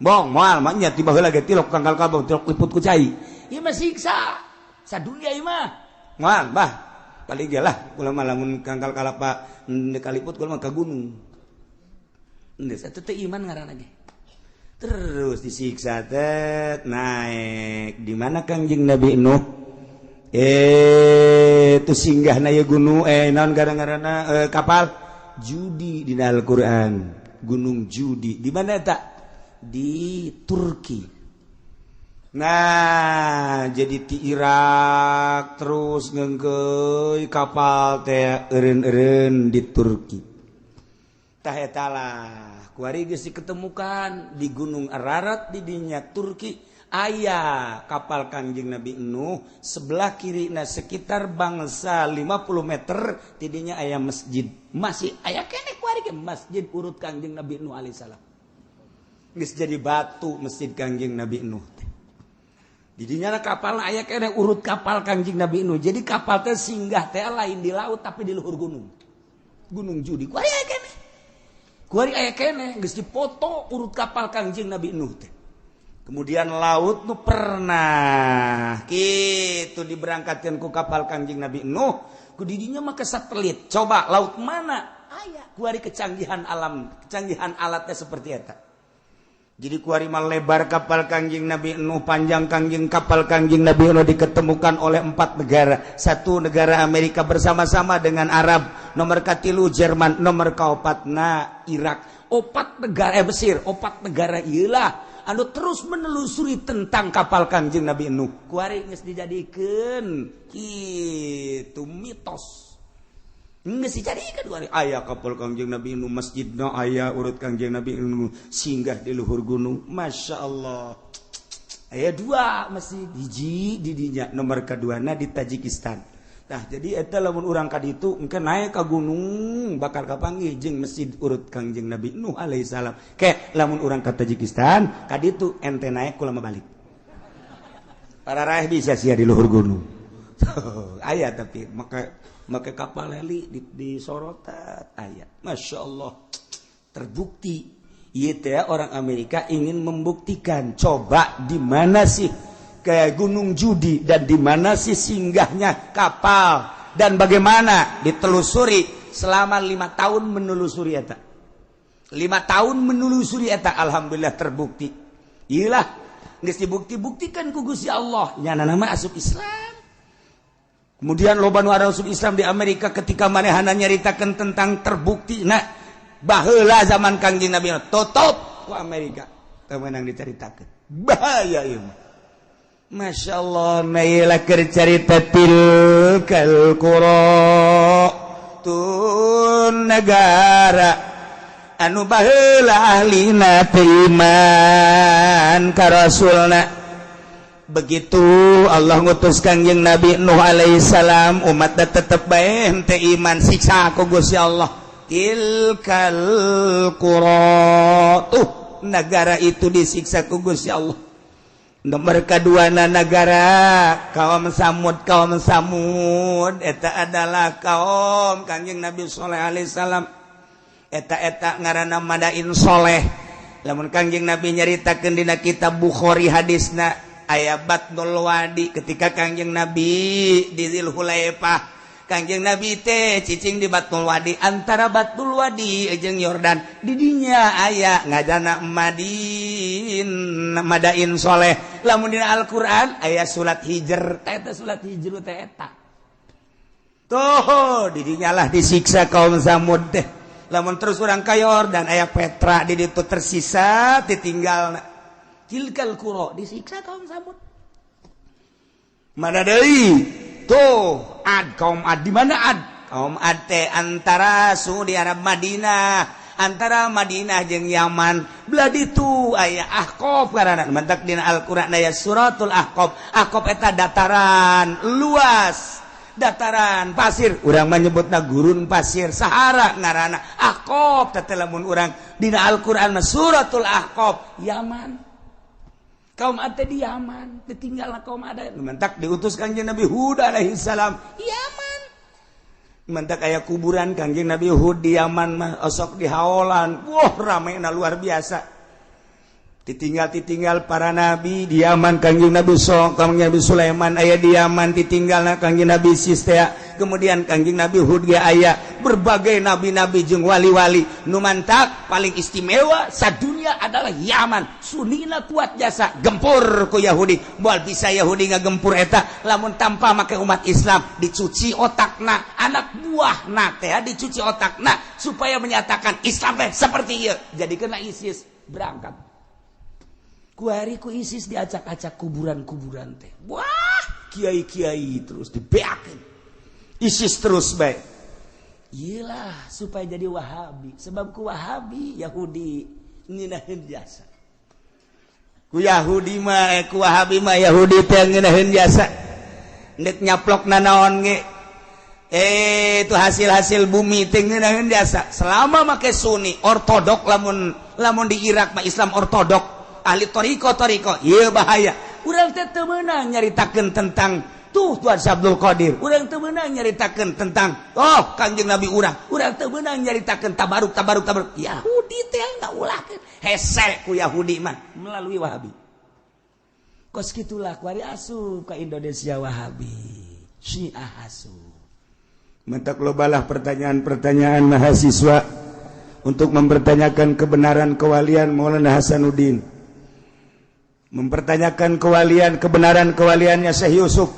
Bong moal mah nya tiba heula ge tilok tanggal kalapa, tilok liput ku cai. Ieu mah siksa. Sadunia ieu mah. Moal bah. Paling ge lah kula mah lamun tanggal kalapa kaliput kula mah ka gunung. Geus eta teh iman ngaranna ge. Terus disiksa teh naik di mana Kangjeng Nabi Nuh? Itu singgah na gunung, naon gara-garana, kapal Judi di Al-Qur'an. Gunung Judi di mana eta? Di Turki. Nah, jadi di Irak terus ngengkeuy kapal teh eureun-eureun di Turki. Tah eta lah kuari geus diketemukan di Gunung Ararat di dinya Turki aya kapal Kangjeng Nabi Nuh, sebelah kiri nah sekitar bangsa 50 meter tidinya aya masjid, masih aya keneh kuari ge masjid urut Kangjeng Nabi Nuh alaihissalam. Geus jadi batu masjid Kangjeng Nabi Nuh teh. Didinya kapal aya keneh urut kapal Kangjeng Nabi Nuh. Jadi kapal teh singgah teh lain di laut, tapi di luhur gunung, Gunung Judi. Kuari aya keneh, kuari aya keneh geus dipoto urut kapal Kangjeng Nabi Nuh teh. Kemudian laut nu pernah kitu diberangkatkan ku kapal Kangjeng Nabi Nuh, ku didinya mah ke satelit. Coba laut mana aya kuari, kecanggihan alam, kecanggihan alatnya seperti eta. Jadi kuari mah lebar kapal Kangjeng Nabi Nuh, panjang Kangjeng kapal Kangjeng Nabi Nuh diketemukan oleh empat negara. Satu negara Amerika bersama-sama dengan Arab, nomor katilu Jerman, nomor kaopatna Irak. Opat negara, Mesir, opat negara iyalah anu terus menelusuri tentang kapal Kangjeng Nabi Nuh. Kuari geus dijadikeun kitu mitos. Geus dijadikeun kuari aya kapal Kangjeng Nabi Nuh, masjidna aya urut Kangjeng Nabi Nuh singgah di luhur gunung. Masya Allah. Aya dua masjid, hiji di dinya, nomor keduana di Tajikistan. Nah, jadi eta lamun urang ka ditu engke naik ka gunung bakal kapanggih jeung masjid urut Kangjeng Nabi Nuh alaihi salam. Ke lamun urang ka Tajikistan ka ditu ente naik kula mah balik. Para raih bisa sia di luhur gunung. Aya tapi make make kapal heli di sorotan aya. Masya Allah, terbukti. Ieu teh orang Amerika ingin membuktikan, coba di mana sih kayak Gunung Judi dan di mana sih singgahnya kapal dan bagaimana ditelusuri selama 5 tahun menelusuri eta, 5 tahun menelusuri eta. Alhamdulillah terbukti. Iyalah, geus dibukti-buktikan ku Gusti Allah, nyana nama asup Islam. Kemudian loba nu asup Islam di Amerika ketika manehana nyaritakeun tentang terbukti. Nah, baheula zaman Kangjeng Nabi tutup ku Amerika, teu meunang dicaritakeun, bahaya ieu. Masya Allah, nah keur carita tilkal qura, tun negara anu baheula ahlina teu iman ka rasulna. Begitu Allah ngutus Kangjeng Nabi Nuh alaihissalam, umat tetep bae henteu iman, siksa ku Gusti Allah. Tilkal qura, tuh negara itu disiksa ku Gusti Allah. Nomor kedua na negara kaum Samud. Kaum Samud eta adalah kaum Kangjeng Nabi Soleh alaihissalam. Eta-eta ngaranna Madain Soleh. Lamun Kangjeng Nabi nyaritakeun dina kitab Bukhari, hadisna aya Batnul Wadi. Ketika Kangjeng Nabi di Dzulhulaifah, Kangjeng Nabi teh cicing di Batnul Wadi, antara Batnul Wadi jeung Yordan. Didinya aya ngajana Madin, Madain Soleh. Lamun dina Al-Qur'an aya surat Hijr, eta surat Hijr teh eta tuh. Didinya lah disiksa kaum Samud teh. Lamun terus urang ka Yordan, aya Petra di ditu tersisa ditinggal. Tilkal qura, disiksa kaum Samud. Mana deui tuh? Ad, kaum Ad. Di mana Ad? Kaum Ad teh antara Saudi Arab, Madinah, antara Madinah jeung Yaman belah ditu aya Ahqaf karana. Mantak dina Al-Qur'an aya suratul Ahqaf. Ahqaf eta dataran luas, dataran pasir, urang menyebutna gurun pasir, Sahara ngaranna Ahqaf teh. Lamun urang dina Al-Qur'an suratul Ahqaf, Yaman. Kaum Ad di Yaman ditinggal. Kaum Ad mantak diutus Kangjeng Nabi Hud alaihi salam Yaman. Mantak aya kuburan Kangjeng Nabi Hud di Yaman mah, osok di haolan. Wah, rame na luar biasa. Ditinggal ditinggal para nabi di Yaman. Kangjeng Nabi So, Kangjeng Nabi Sulaiman aya di Yaman, ditinggal Kangjeng Nabi Sistea. Kemudian Kangjeng Nabi Hud ge aya, berbagai nabi-nabi jeung wali-wali. Nu mantak paling istimewa sadunia adalah Yaman. Sunina kuat jasa, gempur ku Yahudi. Moal bisa Yahudi ngagempur eta lamun tanpa make umat Islam. Dicuci otakna, anak buahna teh dicuci otakna supaya menyatakan Islam teh seperti ieu. Jadi kena ISIS berangkat. Kuari ku ISIS diacak-acak kuburan-kuburan teh. Wah, kiai-kiai terus dibeakeun. ISIS terus baik. Iyalah, supaya jadi Wahabi. Sebab ku Wahabi Yahudi ngeunaheun jasa. Ku Yahudi mah, ku Wahabi mah Yahudi teh ngeunaheun jasa. Ndek nyaplok nanaon ge. Itu hasil-hasil bumi teh ngeunaheun jasa. Selama make Sunni, ortodok, lamun lamun di Irak mah Islam ortodok, ahli toriko toriko, iya bahaya. Urang teh teu meunang nyaritakeun tentang tuh Tuhan Abdul Qadir, urang teu meunang nyaritakeun tentang oh Kangjeng Nabi urang, urang teu meunang nyaritakeun tabaruk tabaruk tabaruk. Yahudi teh ngaulahkeun, hese ku Yahudi mah melalui Wahabi. Kos kitulah kuari asup ka Indonesia Wahabi, Syiah asup. Mentak lobalah pertanyaan-pertanyaan mahasiswa untuk mempertanyakan kebenaran kewalian Maulana Hasanuddin, mempertanyakan kewalian, kebenaran kewaliannya Syekh Yusuf,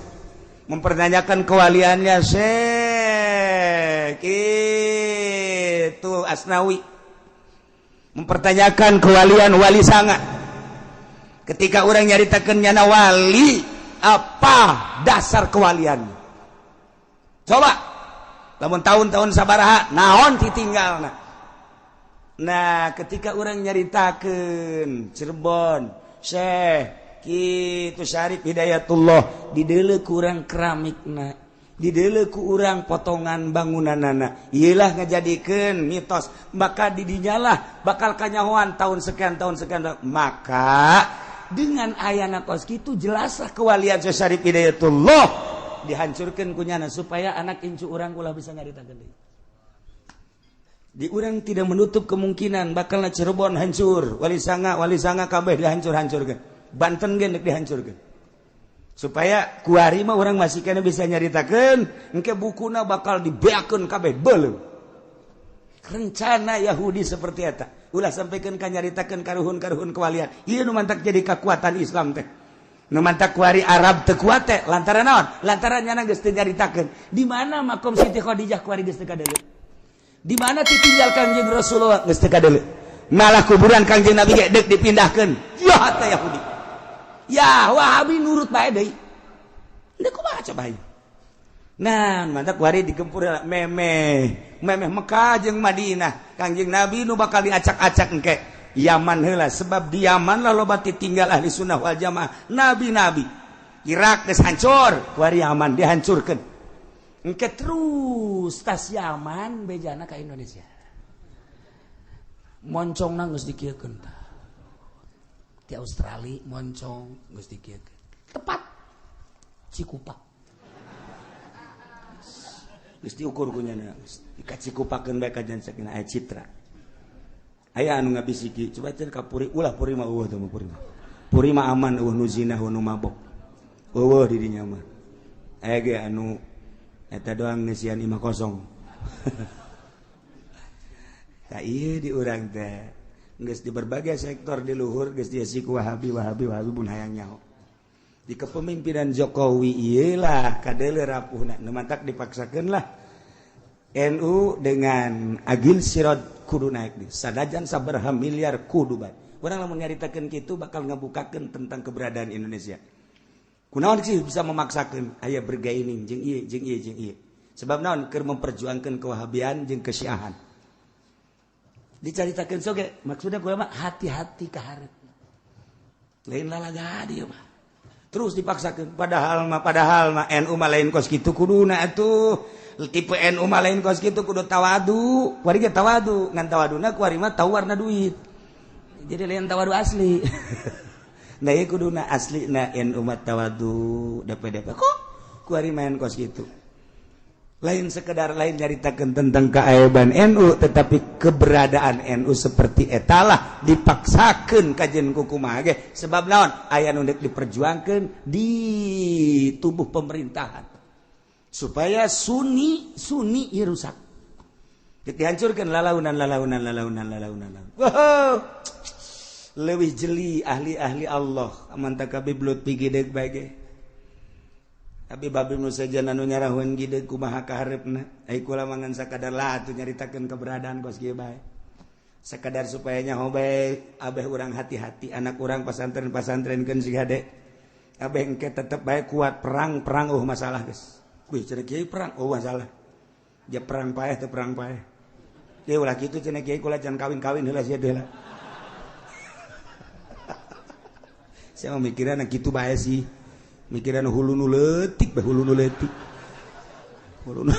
mempertanyakan kewaliannya Syekh itu Asnawi, mempertanyakan kewalian Wali Sanga. Ketika orang nyaritakan nyana wali, apa dasar kewalian? Coba lamun tahun-tahun sabaraha, naon ditinggal. Nah, ketika orang nyaritakan Cirebon, Syekh kitu Syarif Hidayatullah, didele kurang keramikna, didele ku urang potongan bangunanana, iyalah ngajadikeun mitos. Maka didinyalah bakal kanyahoan tahun sekian, tahun sekian. Maka dengan ayana kos kitu, jelaslah kewalian Syekh Syarif Hidayatullah. Dihancurkeun kunyana supaya anak incu urang ulah bisa nyaritakeun deui. Di urang tidak menutup kemungkinan bakal Cirebon hancur, Wali Sanga kabeh dihancur-hancurkeun. Banten ge deuk dihancurkeun. Supaya kuari mah urang masih kena bisa nyaritakeun, engke bukuna bakal dibeakeun kabeh beuleum. Rencana Yahudi seperti eta. Ulah sampaikan ka nyaritakeun karuhun-karuhun kewalian. Ieu nu mantak jadi kekuatan Islam teh. Nu mantak kuari Arab teu kuat teh lantaran naon? Lantaran nyana geus teu nyaritakeun. Di mana makom Siti Khadijah kuari geus teu kadeuleu? Di mana ditinggal Kangjeng Rasulullah geus teu kadeuleu? Malah kuburan Kangjeng Nabi ge deuk dipindahkeun. Ya teh Yahudi. Ya Wahabi nurut bae deui. Deuk kumaha coba ieu? Nah, mantak kuari digempur memeh. Memeh Mekah jeung Madinah. Kangjeng Nabi nu bakal diacak-acak engke. Yaman heula sebab di Yaman lah loba tinggal ahli sunnah wal jamaah. Nabi-nabi. Irak geus hancur, kuari Yaman dihancurkeun. Engke terus tas Yaman bejana ka Indonesia. Moncongna geus dikieukeun tah. Di Australia moncong geus dikieukeun. Tepat Cikupa. Geus diukur ku nyana, dikacikupakeun bae ka jangan aya citra. Aya anu ngabisiki, coba cenah ka Puri, ulah Puri mah eueuh teh mah Puri mah. Puri mah aman eueuh nu zina eueuh nu mabok. Eueuh di dinya mah. Aya ge anu eta doang ngeusian imah kosong. Tah ieu di urang teh geus di berbagai sektor di luhur geus diisi ku Wahabi Wahabi Wahabi pun hayang nyaho. Di kepemimpinan Jokowi ieu lah kadeuleu rapuhna nu mantak dipaksakeun lah NU dengan Agil Siroj kudu naik di sadajan sabaraha miliar kudu bae. Urang lamun nyaritakeun kitu bakal ngabukakeun tentang keberadaan Indonesia. Kunaon sih bisa memaksakeun aya bergaining jeung ieu jeung ieu jeung ieu. Sebab naon keur memperjuangkeun kewahabian jeung kesyiahan. Dicaritakeun soge maksudna kumaha mah hati-hati ka hareup. Lain lalaga dieu mah. Terus dipaksakeun padahal mah NU mah lain kos kitu kuduna atuh. Tipe NU mah lain kos kitu kudu tawadu. Kuari ge tawadu, ngan tawaduna kuari mah tau warna duit. Jadi lain tawadu asli. Nah ieu kuduna asli na NU mah tawadu DPDP kok kuari main kos kitu. Lain sekedar lain nyaritakeun tentang keaiban NU tetapi keberadaan NU seperti etalah dipaksakeun kajen ku kumaha ge sebab naon aya nu deuk diperjuangkeun di tubuh pemerintahan supaya Sunni Sunni ieu rusak. Dihancurkeun lalaunan lalaunan lalaunan lalaunan. Wow. Leuwih jeli ahli-ahli Allah aman kabeh belut pigideg bae ge. Tapi babi nu sejen anu nyarahun gideg kumaha kaharepna. Ai kula mangan sakadar lah atuh nyaritakeun keberadaan kos kieu bae. Sakadar supaya nyaho bae abeh urang hati-hati anak urang pasantren-pasantrenkeun si hade. Abeh engke tetep bae kuat perang-perang eueuh masalah geus. Kuy cenah kiai perang eueuh masalah. Ja perang paeh teu perang paeh. Ieu ulah kitu cenah kiai kula jangan kawin-kawin heula sia heula. Saya mah mikiran kitu bae sih. Mikiran hulu nu leutik bae hulu nu leutik. Hulu nu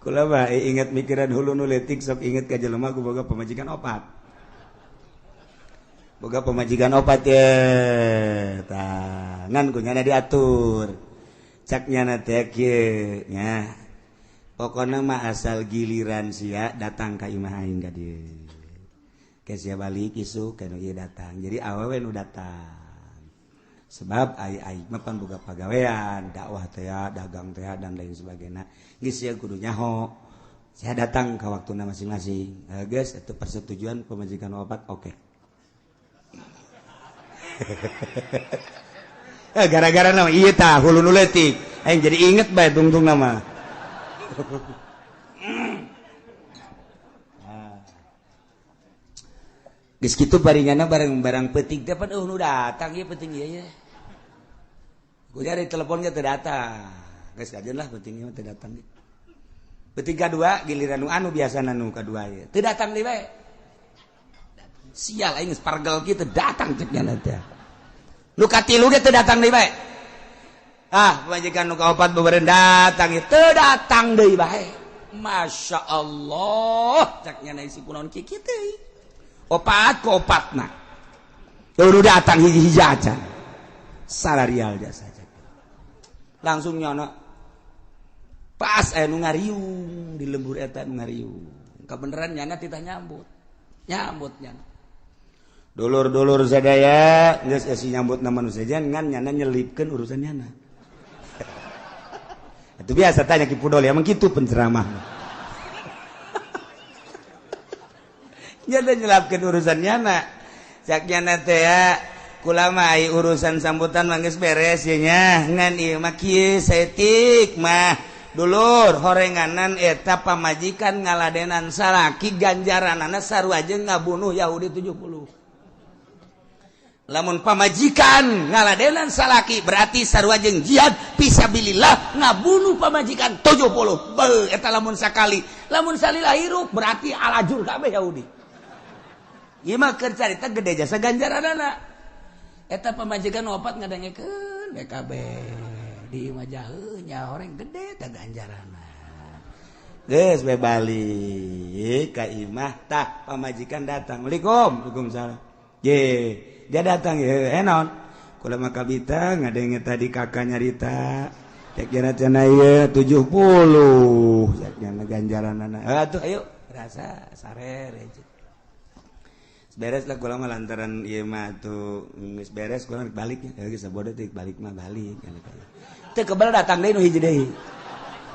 Kula mah ingat mikiran hulu nu leutik sok inget ka jelema ku boga pamajikan opat. Boga pamajikan opat ye. Tah, ngan ku nyana diatur. Cak nyana teh kieu nya. Pokona mah asal giliran sia datang ka imah aing ka dieu. Sia balik isuk kan ieu datang. Jadi awewe nu datang. Sebab ai-ai mah pan boga pagawean, dakwah teh, dagang teh dan lain sebagainya. Geus sia kudu nyaho. Sia datang ka waktuna masing-masing. Geus itu persetujuan pemajikan opat oke. Gara-gara nama ieu tah hulu nu leutik. Aing jadi inget bae tungtung nama. Geus kitu baringana barang-barang peuting teh pan eueuh nu datang ieu peuting ieu ye. Ku cari telepon ge teu datang. Geus kajeun lah peuting ieu teu datang. Peuting kadua giliran nu anu biasana nu kadua ieu. Teu datang deui bae. Sial aing geus pargel kieu teu datang cek nya teh. Nu katilu ge teu datang deui bae. Ah, pamajikan nu kaopat beureun datang ieu teu datang deui bae. Masya Allah, cek nya isi kunaon kieu teh. Opat ke opatna. Udah datang hiji-hiji aja. Salarial jasa langsung nyono pas aya nu ngariung di lembur eta nu ngariung kabeneran nyana titah nyambut nyambut nyana dulur-dulur sadaya geus esi nyambut na manusia ngan nyana nyelipkeun urusan nyana. Itu biasa tanya Ki Pudol emang kitu penceramah. Nyana nyelapkeun urusan nyana cak nyana teh ya kulama ai urusan sambutan mah geus beres ye nya ngan ieu mah kieu saeutik mah dulur horenganan eta pamajikan ngaladenan salaki ganjaranana sarua jeung ngabunuh Yahudi 70. Lamun pamajikan ngaladenan salaki berarti sarua jeung jihad fisabilillah ngabunuh pamajikan 70. Beuh eta lamun sakali lamun salila hirup berarti alajur kabeh Yahudi. Ieu mah keur carita gede jasa ganjaranana. Eta pamajikan opat ngadengekeun BKB di imah jaheu nya horeng gede teh ganjaranna. Geus we balik ka imah tah pamajikan datang. Waalaikum, waalaikumsalam. Ye, dia datang ye, naon? Kula mah kabita ngadenge tadi kakak nyarita. Cek jana cenah ieu 70 cek jana ganjaranana. Atuh ayo rasa sare aja. Beres lah kula mah lantaran ieu mah tuh geus beres kula balik nya geus sabodo teh balik mah balik. Teu kebel datang deui nu hiji deui.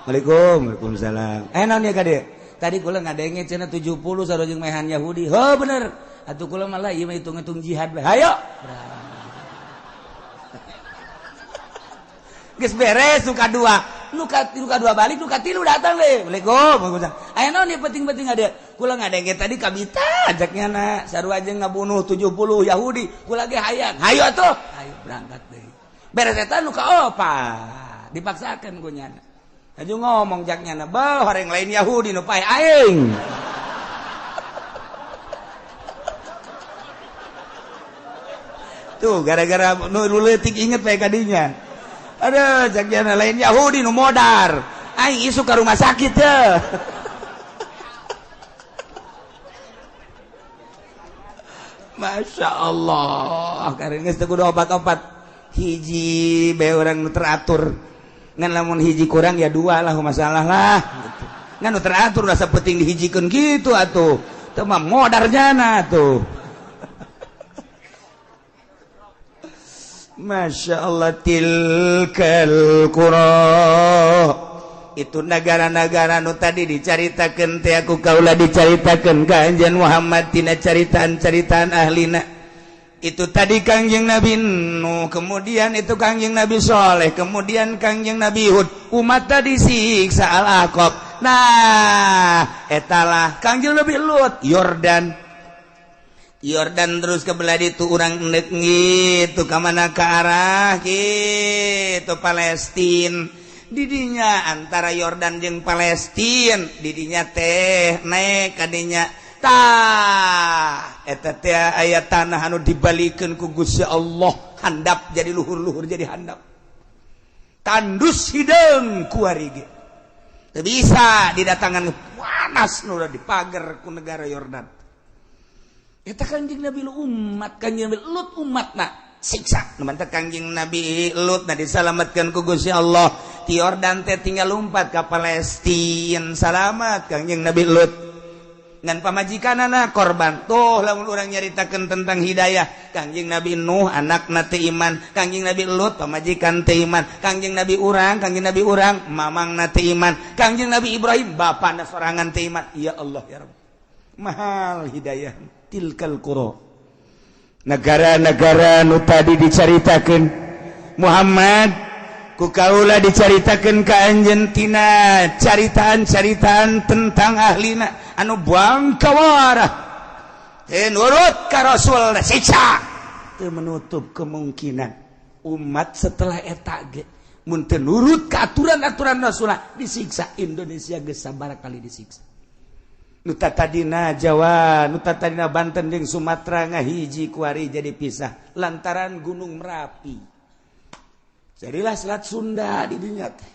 Waalaikum, waalaikumsalam. Naon ya ka dieu? Tadi kula ngadenge cenah 70 sarua jeung mehan Yahudi. Heuh bener. Atuh kula mah lah ieu mah hitung-hitung jihad bae. Hayo. Geus beres nu kadua. Nu kadua balik, nu katilu datang deui. Waalaikum, waalaikumsalam. Aya naon ieu penting-penting ada? Kula ngadenge tadi kabita ajaknya na sarua jeung ngabunuh 70 Yahudi. Kula ge hayang. Hayo atuh. Hayo berangkat deui. Beres eta nu kaopat dipaksakeun ku nyana. Aju ngomong jak nyana, "Beuh, horeng lain Yahudi nu pae aing." Tuh gara-gara nu leutik inget bae kadinya. Aduh, jak nyana lain Yahudi nu modar. Aing isuk ka rumah sakit teh. Masya Allah, karena geus teu kudu opat-opat. Hiji bae urang nu teratur. Ngan lamun hiji kurang ya dua lah masalah lah gitu. Ngan nu teratur rasa penting dihijikeun kitu atuh. Teu mah modar jana atuh. Masya Allah tilkal qura. Itu negara-negara nu tadi dicaritakeun teh aku kaula dicaritakeun ka Anjeun Muhammad tina caritaan-caritaan ahlina. Itu tadi Kangjeng Nabi Nuh, kemudian itu Kangjeng Nabi Soleh, kemudian Kangjeng Nabi Hud. Umat tadi siksa Al-Aqab. Nah, etalah Kangjeng Nabi Lut, Yordan. Yordan terus ke belah ditu urang endek gitu ka mana ka arah gitu Palestin. Didinya antara Yordan jeung Palestin, didinya teh naik kadinya. Tah eta teh aya tanah anu dibalikeun ku Gusti Allah handap jadi luhur-luhur jadi handap tandus hideung kuari ge teu bisa didatangan panas nu dipager ku negara Yordan. Eta Kangjeng Nabi umat Kangjeng Nabi Lut umatna siksa nu mantep Kangjeng Nabi Lut na disalametkeun ku Gusti Allah ti Yordan teh tinggal lumpat ka Palestina salamat Kangjeng Nabi Lut. Ngan pamajikanana korban. Tuh lamun urang nyaritakeun tentang hidayah Kangjeng Nabi Nuh anakna teu iman, Kangjeng Nabi Lut pamajikan teu iman, Kangjeng Nabi urang mamangna teu iman, Kangjeng Nabi Ibrahim bapana sorangan teu iman. Ya Allah ya Rabb. Mahal hidayah tilkal qura. Negara-negara nu tadi dicaritakeun Muhammad ku kaula dicaritakeun ka anjeun tina caritaan-caritaan tentang ahlina anu bangkawarah teu nurut ka Rasul siksa. Teu menutup kemungkinan umat setelah eta ge mun teu nurut ka aturan-aturan Rasul disiksa. Indonesia geus sabaraha kali disiksa. Nu tadina Jawa, nu tadina Banten jeung Sumatera ngahiji kuari jadi pisah lantaran Gunung Merapi. Jadilah Selat Sunda di dinya teh.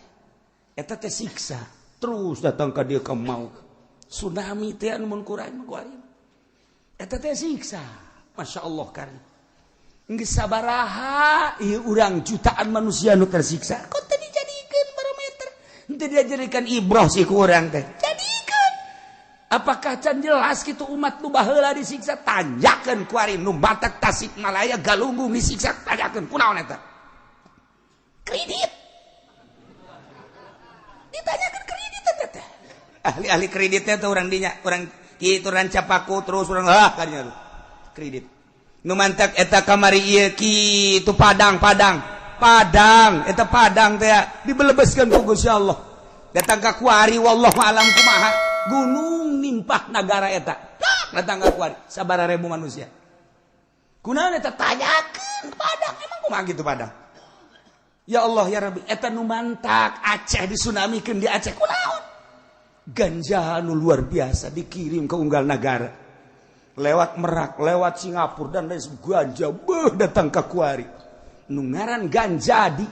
Eta teh siksa terus datang ka dieu ka maut. Tsunami teh anu mun kurang kuari. Eta teh siksa. Masya Allah kari. Geus sabaraha ieu urang jutaan manusia nu tersiksa. Kok teu dijadikeun barometer? Teu dijadikan ibroh sih ku urang teh. Jadikeun. Apakah can jelas kitu umat nu baheula disiksa? Tanjakeun kuari nu batak Tasikmalaya Galunggung disiksa, tanjakeun kunaon eta? Kredit. Ditanyakeun kredit eta teh. Ahli-ahli kreditnya tuh orang dinya, orang kitu Rancapaku terus orang ah kadinya tuh. Kredit. Nu mantak eta kamari ieu kitu Padang, Padang. Padang, eta Padang teh dibelebeskeun ku Gusti Allah. Datang ka kuari wallahu alam kumaha. Gunung nimpah nagara eta. Datang ka kuari sabaraha ribu manusia. Kunaon eta tanyakeun Padang, emang kumaha kitu Padang? Ya Allah ya Rabbi, eta nu mantak Aceh disunamikeun di Aceh kunaon? Ganja nu luar biasa dikirim ke unggal nagara. Lewat Merak, lewat Singapura dan lain ganja beuh datang ka kuari. Nu ngaran ganja di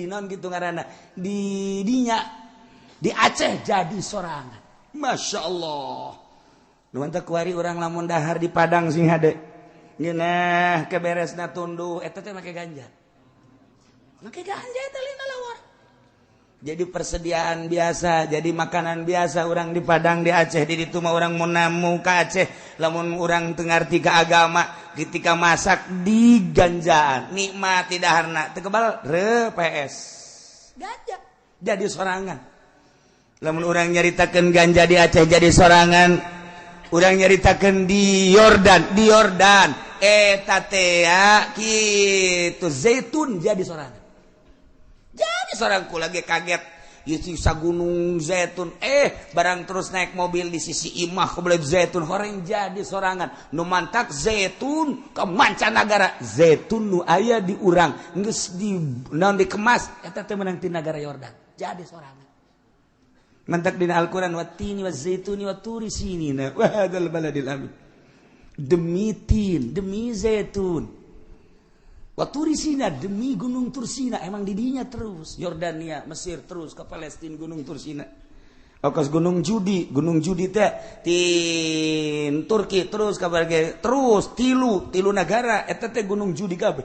non gitu ngaranna di dinya di Aceh jadi sorangan. Masya Allah. Nu mantak kuari urang lamun dahar di Padang sing hade. Ngeunah keberesna tunduh eta teh make ganja. Make ganja eta lina lawar. Jadi persediaan biasa, jadi makanan biasa orang di Padang, di Aceh, di ditu mah orang mau namu ke Aceh, lamun orang teu ngarti ka agama, ketika masak di ganjaan, nikmat tidak harna, teu kebal re PS. Ganja jadi sorangan. Lamun orang nyaritakeun ganja di Aceh jadi sorangan, orang nyaritakeun di Yordan, di Yordan eta teh kitu zaitun jadi sorangan. Jadi seorang lagi kaget sisa gunung zaitun barang terus naik mobil di sisi imah kebelet zaitun horeng jadi sorangan nu mantak zaitun ke mancanagara zaitun nu aya di urang geus di naon dikemas eta teh meunang ti nagara Yordan jadi sorangan mantak dina Al-Qur'an wattini wazaituni waturi sinina wa hadzal baladil amin demi tin demi zaitun Waturisina demi Gunung Tursina emang didinya terus Yordania Mesir terus ke Palestina Gunung Tursina okas Gunung Judi teh tin Turki terus ka terus tilu nagara eta teh Gunung Judi kabeh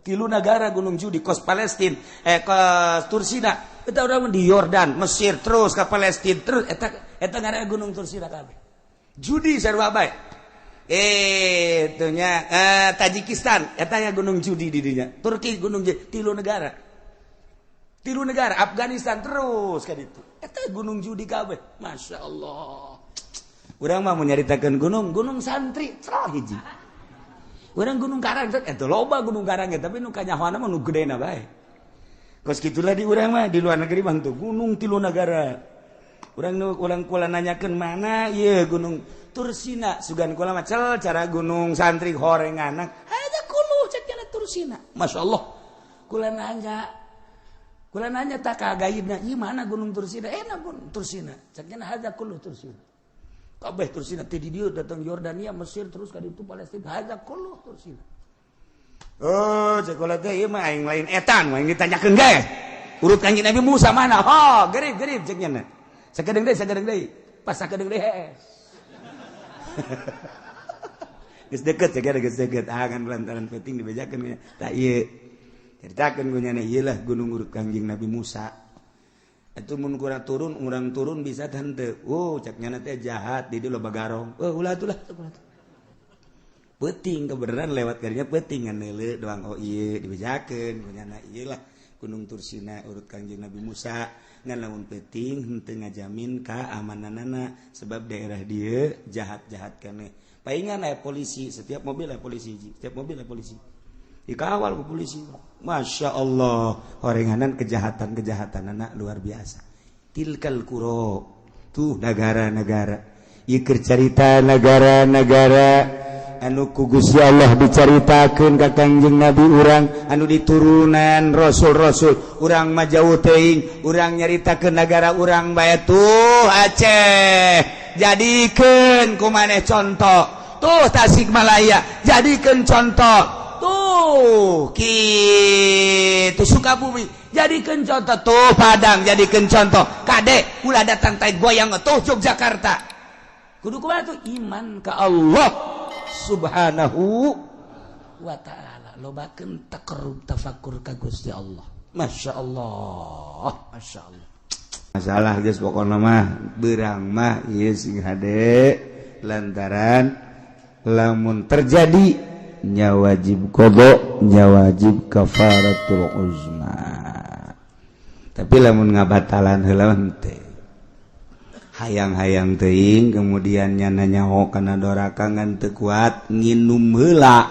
tilu nagara Gunung Judi kos Palestina kos Tursina eta urang di Yordan Mesir terus ke Palestina terus eta eta ngaranna Gunung Tursina kabeh Judi sarua bae itunya Tajikistan eta ya Gunung Judi di dinya Turki Gunung Judi tilu negara Afghanistan terus ka ditu eta Gunung Judi kabeh Masya Allah urang mah mun nyaritakeun gunung santri cerah hiji urang Gunung Karang eta loba Gunung Karang tapi nu kanyahoana mah nu gedena bae kos kitulah di urang mah di luar negeri mah tuh gunung tilu nagara urang kula nanyakeun mana ieu Gunung Tursina sugan kula mah cel cara gunung santri horenganan ada kuluh cek cenah Tursina Masya Allah kula nanya tak kagaibna ieu mana Gunung Tursina enak Gunung Tursina cek cenah hadza kuluh Tursina kabeh Tursina teh di dieu datang Yordania Mesir terus ka ditu Palestina hadza kuluh Tursina oh cek kula teh ieu mah aing lain etan aing ditanyakeun ge urut Kanjeng Nabi Musa mana ho gerib cek cenah sakedeung deui pas sakedeung deui hees geus deket ya geus deket ah kan lantaran penting dibejakeun tah ieu caritakeun ku nyana ieu lah gunung urut Kangjeng Nabi Musa atuh mun kurang turun urang turun bisa henteu oh cak nyana teh jahat di dieu loba garong oh ulah atuh lah peuting kebenaran lewat karinya peuting ngan neuleuh doang oh ieu dibejakeun ku nyana ieu lah Gunung Tursina urut Kangjeng Nabi Musa ngan lamun peuting henteu ngajamin kaamananana sebab daerah dieu jahat-jahat keneh paingan aya polisi setiap mobil aya polisi setiap mobil aya polisi dikawal ku polisi Masya Allah horenganan kejahatan-kejahatan anak luar biasa tilkal kuro tuh negara-negara ieu keur carita negara-negara anu ku Gusti Allah dicaritakeun ka Kangjeng Nabi urang anu diturunan rasul-rasul urang mah jauh teuing urang nyaritakeun nagara urang bae tuh Aceh jadikeun ku maneh contoh tuh Tasikmalaya jadikeun contoh tuh kitu Sukabumi jadikeun contoh tuh Padang jadikeun contoh kade ulah datang tai goyang tuh Yogyakarta kudu kumaha tuh iman ka Allah Subhanahu Wa ta'ala. Lobakeun taqarrub tafakur ka Gusti Allah. Masya Allah, Masya Allah. Masalah geus pokona mah beurang mah ieu sing hade lantaran lamun terjadi nya wajib qada, nya wajib kafaratul uzma. Tapi lamun ngabatalan heula teh hayang-hayang teuing, kemudian nyana nyaho kana doraka ngan teu kuat nginum heula,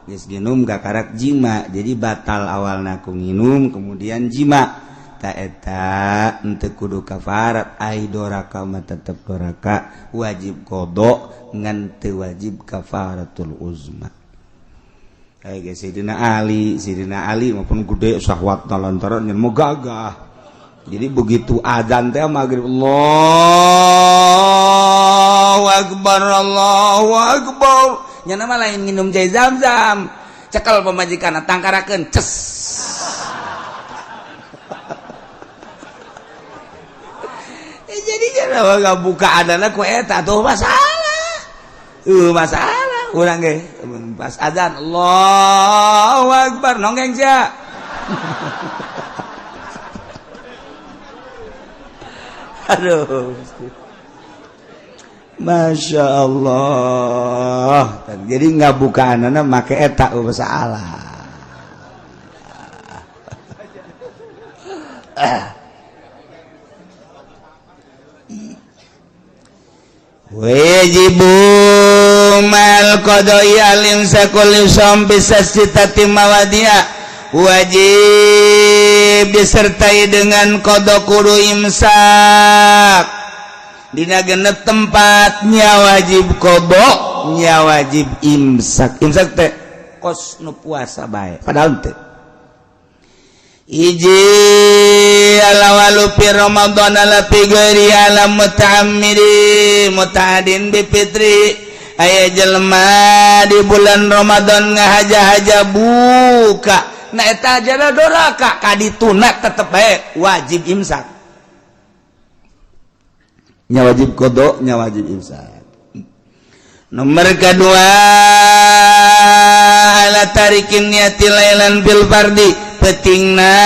geus nginum kakarak jima, jadi batal awalna ku nginum kemudian jima. Ta eta henteu kudu kafarat, ai doraka mah tetep doraka, wajib qada ngan teu wajib kafaratul uzma. Kayak Sayyidina Ali, Sayyidina Ali maupun gede syahwatna lantaran mau gagah. Jadi begitu azan teh maghrib, Allahu akbar, Allahu akbar. Nya mah lain minum cai Zam-zam. Cekel pamajikan tangkarakeun ces. Jadi jangan buka adana ku eta tuh masalah. Masalah urang ge pas azan Allahu akbar nonggeng sia. Aduh, Masya Allah. Jadi nggak buka anak make eta masalah. Wajibu mal qada'i al-imsakul yusam bisasitati mawadia. Wajib disertai dengan qada kudu imsak dina genep tempatnya wajib qada nya wajib imsak. Imsak teh kos nu puasa bae padahal teh hiji alawalu fi Ramadan ala fi ghairi ala muta'ammidi muta'adin bi fitri. Aya jelema di bulan Ramadan ngahaja-haja buka. Nah eta jana doraka kadituna tetep bae wajib imsak. Nya wajib qada, nya wajib imsak. Nomor kedua ala tarikin niati lailan bil fardi petingna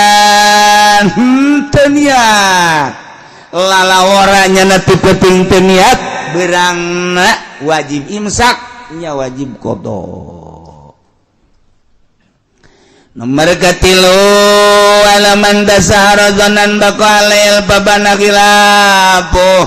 henteu niat. Lalawara nya ti peting teu niat beurangna wajib imsak, nya wajib qada. Nomor katilu alaman dasahara dzanan baqa alail babana khilafuh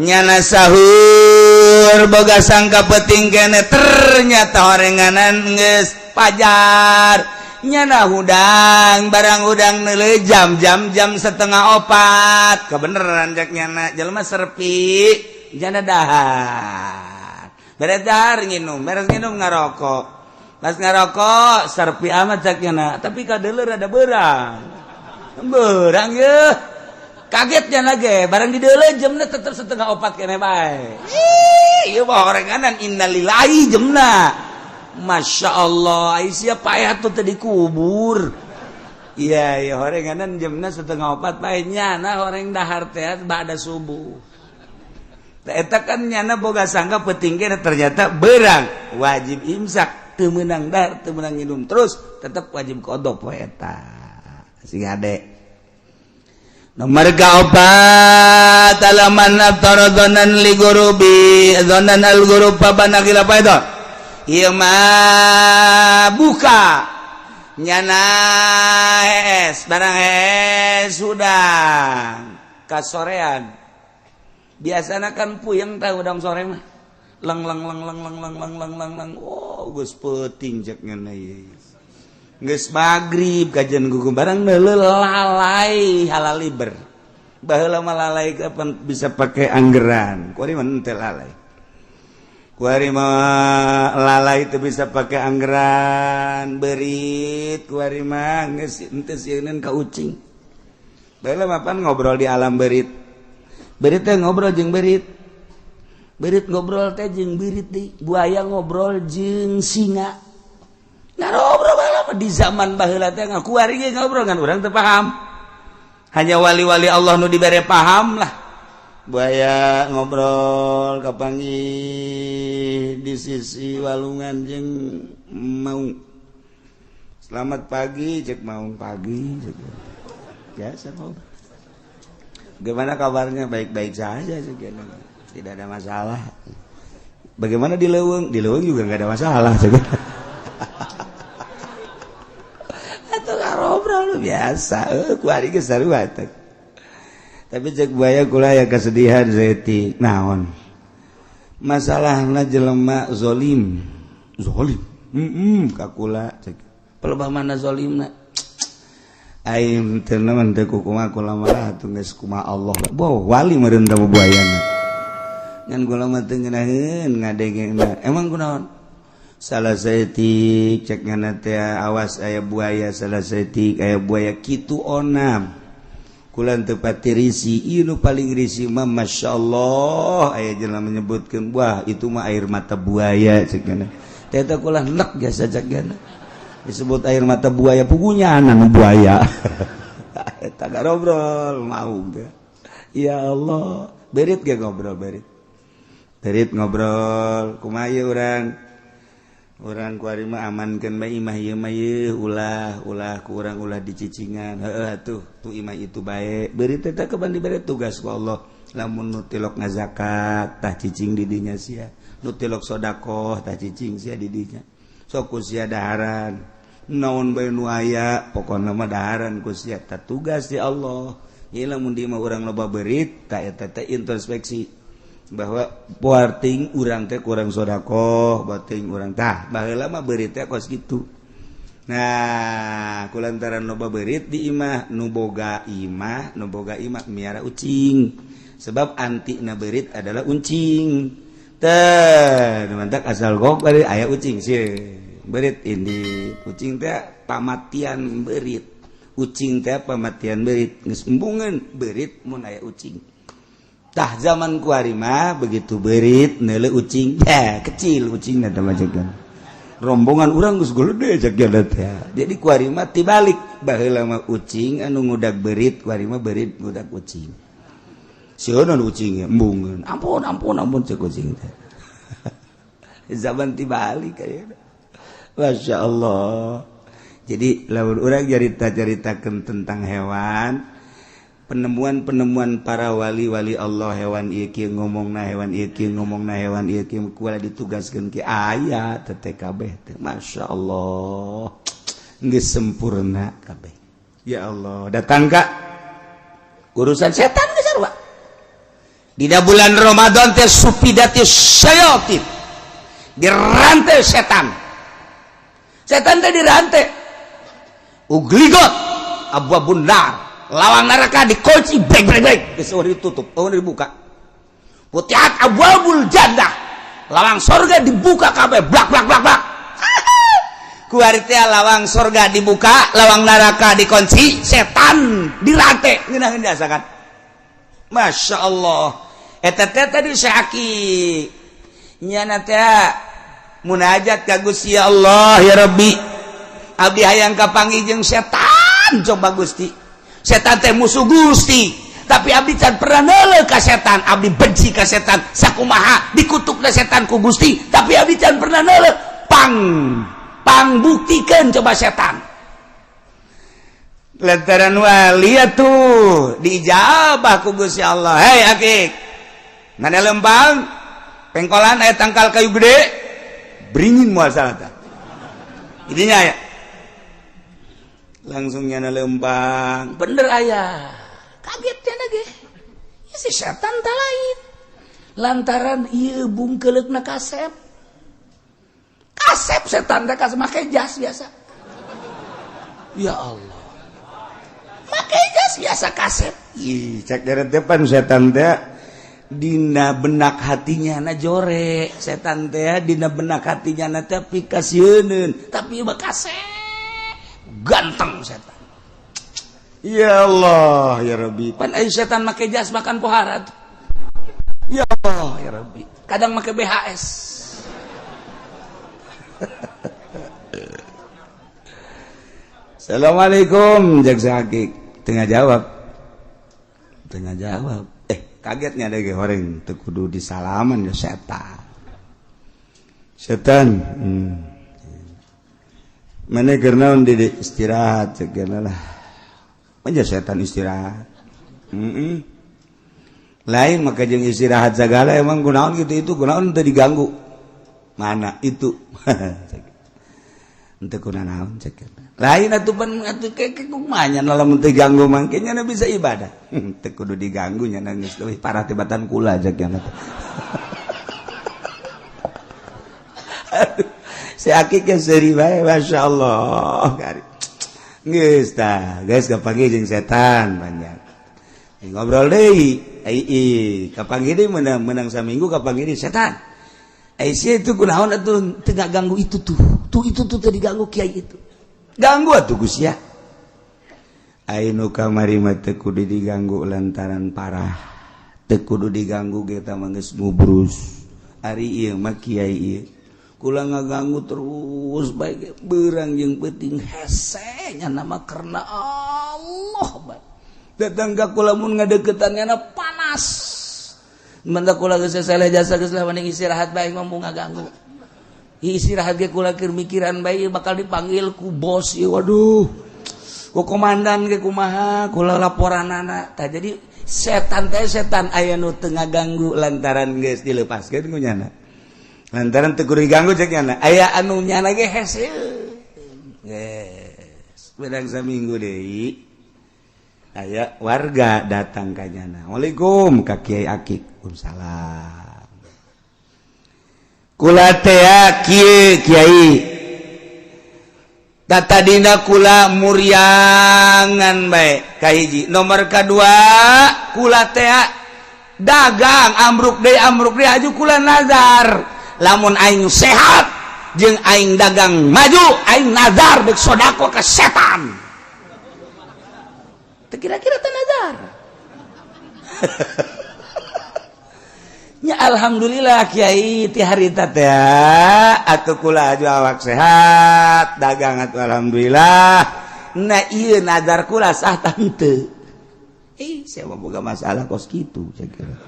nyana sahur boga sangka peting kene ternyata horenganan geus pajar nyana hudang barang hudang neuleuh jam jam jam 3:30 kebeneran cek nyana jelema serpi nyana dahar beres dahar nginum beres nginum ngarokok. Pas ngarokok serpi amat caknya, tapi kadeuleur ada berang. Berang ye. Kagetnya lagi, barang di deuleu jamna tetep 3:30 kene bae. Ih, ieu mah horenganan innalillahi jamna. Masya Allah, ai sia paeh atuh teu dikubur. Iya, iya horenganan jamna 3:30 bae nyana horeng dahar teh ba'da subuh. Eta kan nyana boga sangka peuting kene ternyata berang, wajib imsak. Teu meunang dahar, teu meunang minum terus tetep wajib qada poe eta. Sing ade. Nomor kaopat alaman aftara dzanan li gurubi dzanan al gurub babana khilaf itu. Ieu mah buka nyana hees barang hees hudang kasorean. Biasana kan puyeng tah hudang sore mah. Lang lang lang lang lang lang lang lang lang lang. Oh, geus peuting cek ngeunah ieu. Geus magrib kajian gugu barang neuleuh lalai halaliber. Baheula mah lalai kapan bisa pakai anggeran. Kuari mah henteu lalai. Kuari mah lalai teu bisa pakai anggeran, beurit kuari mah geus henteu sieuneun ka ucing. Baheula mah pan ngobrol di alam beurit. Beurit teh ngobrol jeung beurit. Beurit ngobrol teh jeung beurit deui, buaya ngobrol jeung singa. Ngarobrol baheula di zaman baheula teh ngakuari ge ngobrol ngan urang teu paham. Hanya wali-wali Allah nu dibere paham lah. Buaya ngobrol kapanggih di sisi walungan jeung Mau selamat pagi cek mau pagi cek. Biasa mau. Gimana kabarnya? Baik-baik saja cek. Tidak ada masalah. Bagaimana di leuweung? Di leuweung juga nggak ada masalah cek. Atau ngobrol biasa, ku ari geus sarua teh. Tapi cek buaya kula ya kesedihan saeutik. Naon? Masalahna jelema zolim. Zolim. Ka kula cek. Pelebah mana zolimna? Aing teu naon teu kumaha kula mah atuh geus kumaha Allah. Boh wali meureun teh buayana. Ngan kula mah teu ngeunaheun ngadengena. Emang kunaon? Salah saeutik cek ngana teh awas aya buaya, salah saeutik aya buaya kitu onam. Kula teu pati risi, ieu nu paling risi mah masyaallah aya jelema menyebutkeun wah itu mah air mata buaya cek ngana. Teh teh kula nek jasa cek ngana. Disebut air mata buaya pugunya anak buaya. Eta ngobrol mau teh. Ya Allah, berit ge ngobrol berit. Berit ngobrol kumaha ieu urang? Urang kuari mah amankeun bae imah ieu mah ieu ulah ulah ku urang ulah dicicingan. Heueuh atuh tu imah itu bae. Berit teh kapan dibere tugas ku Allah. Lamun nu tilok ngazakat tah cicing di dinya sia. Nu tilok sedekah tah cicing sia di dinya. Sok ku sia daharan naon bae nu aya pokona mah daharan ku sia tah tugas di Allah. Ieu lamun di imah urang loba berit tah eta teh introspeksi bahwa poarting urang teh kurang sedekah, bating urang tah baheula mah beurit teh kos kitu. Nah, kulantaran loba beurit di imah nu boga imah, nu boga imah miara ucing. Sebab antina beurit adalah uncing. Teh, mantak asal gok bari aya ucing sih. Beurit ini ucing teh pamatian beurit. Ucing teh pamatian beurit, geus embungeun beurit mun aya ucing. Tah zaman kuari mah begitu beurit neuleuh ucing, kecil ucingna teh majegan. Rombongan urang geus gede cek teh. Jadi kuari mah tibalik, baheula mah ucing anu ngudag beurit, kuari mah beurit ngudag ucing. Sieun ucing embungeun. Ampun ampun ampun cek ucing teh. Zaman tibalik ayeuna. Masya Allah. Jadi lamun urang carita-caritakeun tentang hewan, penemuan-penemuan para wali-wali Allah, hewan ieu kieu ngomongna, hewan ieu kieu ngomongna, hewan ieu kieu kuala ditugaskeun ke aya teh kabeh teh. Masya Allah. Geus sempurna kabeh. Ya Allah, datang ka urusan setan geus sarua. Dina bulan Ramadan teh supidati syayatin. Dirantai setan. Setan teh dirantai. Ugligot abwabun nar. Lawang neraka dikunci brek brek brek, geus ditutup, oh dibuka. Putihat abwabul jannah. Lawang sorga dibuka kabeh blak blak blak blak. Kuari teh lawang sorga dibuka, lawang neraka dikunci, setan dirantai. Ngeunaheun diasakan. Masya Allah. Eta teh tadi syaki. Nyana teh munajat ka Gusti ya Allah ya Rabbi. Abdi hayang kapanggih jeung setan coba Gusti. Setan teh musuh Gusti, tapi abdi can pernah neuleuh ka setan, abdi benci ka setan, sakumaha dikutukna setan ku Gusti, tapi abdi can pernah neuleuh. Pang pang buktikeun coba setan. Lantaran wali atuh diijabah ku Gusti Allah. Hei akik, mana lempang pengkolan aya tangkal kayu gede, beringin moal salah tah. Ininya ya. Langsung nyana lempang, bener ayah. Kaget ya lagi. Ya, si setan tak lain. Lantaran ieu bungkeuleukna kasep. Kasep setan teh kasep make jas biasa. Ya Allah. Make jas biasa kasep. Ih, cek dari depan setan teh dina benak hatinya na jore. Setan teh dina benak hatinya na teh pikasieuneun, tapi mah kasep. Ganteng setan. Ya Allah ya Rabbi. Pan ai setan make jas makan pohara tuh. Ya Allah ya Rabbi. Kadang make BHS. Assalamualaikum jaksa hakik. Tengah jawab. Tengah jawab. Kagetnya ada ge horeng teu kudu disalaman ya setan. Setan. Mana keur naon di istirahat cek lah. Manja setan istirahat. Lain maka jeung istirahat segala emang kunaon gitu itu kunaon teu diganggu. Mana itu? Henteu kunanaon cek. Lain atuh pan atuh ke kumaha nya lamun teu ganggu mangke nya bisa ibadah. Teu kudu diganggu nya geus leuwih parah tibatan kula cek nya. Si Akik ge seuri bae masyaallah. Geus tah, geus kapanggih jeung setan banyak. Ngobrol deui, ai kapanggih deui menang saminggu kapanggih deui setan. Ai sia itu kunaon atuh teu ngaganggu itu tuh. Tuh itu tuh teu diganggu kiai itu. Ganggu atuh Gus ya. Ai nu kamari mah teu kudu diganggu lantaran parah. Teu kudu diganggu ge tah mah geus ngubrus. Ari ieu mah kiai ieu kula ngaganggu terus baik berang jeung penting hese nya nama karena Allah baik. Datang ka kula mun ngadeukeutan nya panas. Mantap kula geus seleh jasa geus lah mending istirahat bae mah mun ngaganggu. Istirahat ge kula keur mikiran bae bakal dipanggil ku bos ieu waduh. Ku komandan ge kumaha kula laporanana. Tah jadi setan teh setan aya nu teu ngaganggu lantaran geus dilepaskeun ku nyana. Lantaran teu kudu diganggu cek nyana. Aya anu nyana ge hese. Geus bedang saminggu deui. Aya warga datang ka nyana. Waalaikum ka Kiai Akik. Waalaikumsalam. Kula teh kieu Kiai. Tatadina kula muriangan bae kahiji. Nomor kadua kula teh dagang ambruk deui aju kula nazar. Lamun aing sehat jeung aing dagang maju aing nazar deuk sodako ka setan. Teu kira-kira teh nazar. Nya alhamdulillah kiai ti harita teh atuh kula aju awak sehat dagang atuh alhamdulillah. Nah ieu nazar kula sah tah henteu. Ih sia mah boga masalah kos kitu cek kira.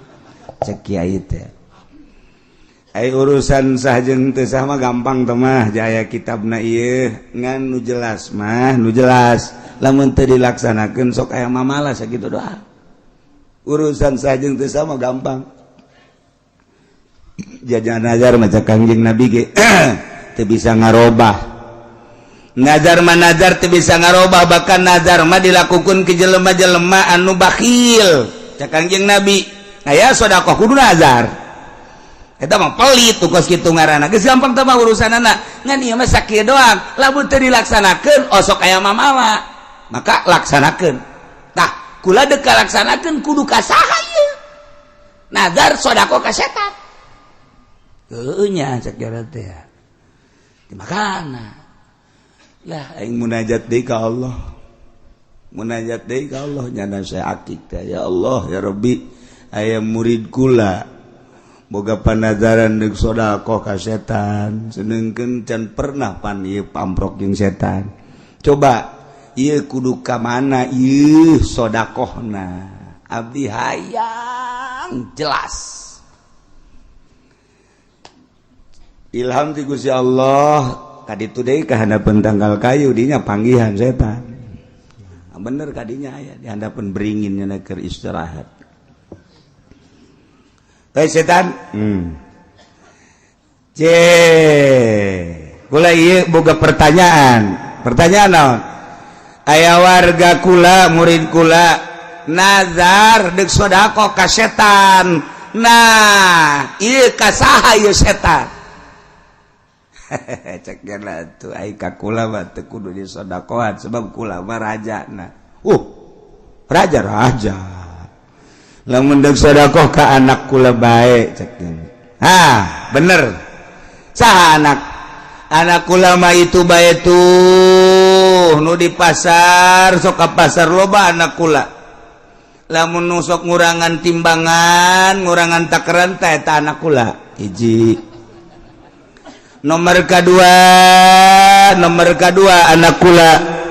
Cek kiai teh. Ai urusan sah jeung teu sah mah gampang teh mah jaya kitabna ieu ngan nu jelas mah nu jelas lamun teu dilaksanakeun sok aya mamala sakitu doa. Urusan sah jeung teu sah mah gampang. Jajan nazar maca Kangjeng Nabi ge teu bisa ngarobah. Nazar mah nazar teu bisa ngarobah bahkan nazar mah dilakukeun ke jelema-jelema anu bakhil. Cak Kangjeng Nabi aya sedekah kudu nazar. Eta mah pelit tuh kos kitu ngaranna. Geus gampang teh mah urusanana. Ngan ieu mah sakieu doang. Lamun teu dilaksanakeun osok aya mamawa. Maka laksanakeun. Tah, kula deuk kalaksanakeun kudu ka saha ieu? Nazar sedekah ka setan. Heueuh nya cek gara teh. Di makana. Lah aing munajat deui ka Allah. Munajat deui ka Allah nyana saya akik teh. Ya Allah ya Rabbi aya murid kula boga panazaran deuk sedekah ka setan senengkeun can pernah pan ieu pamprok jeung setan. Coba ieu kudu ka mana ieu sedekahna? Abdi hayang jelas. Ilham ti Gusti Allah kaditu deui ka handapeun tanggal kayu dinya panggihan setan. Bener kadinya aya di handapeun beringin nya keur istirahat. Hei setan, kula ieu boga pertanyaan. Pertanyaan naon? Aya warga kula, murid kula nazar deuk sedekah ka setan. Nah, ieu ka saha ieu setan? Cek geuna atuh ai ka kula mah teu kudu disodakohan sebab kula mah rajana. Raja-raja. Lamun deuk sedekah ka anak kula bae cek. Ha, bener. Saha anak? Anak kula mah itu bae tuh nu di pasar sok ka pasar loba anak kula. Lamun nu sok ngurangan timbangan, ngurangan takaran teh eta anak kula. Hiji. Nomor kedua anak kula.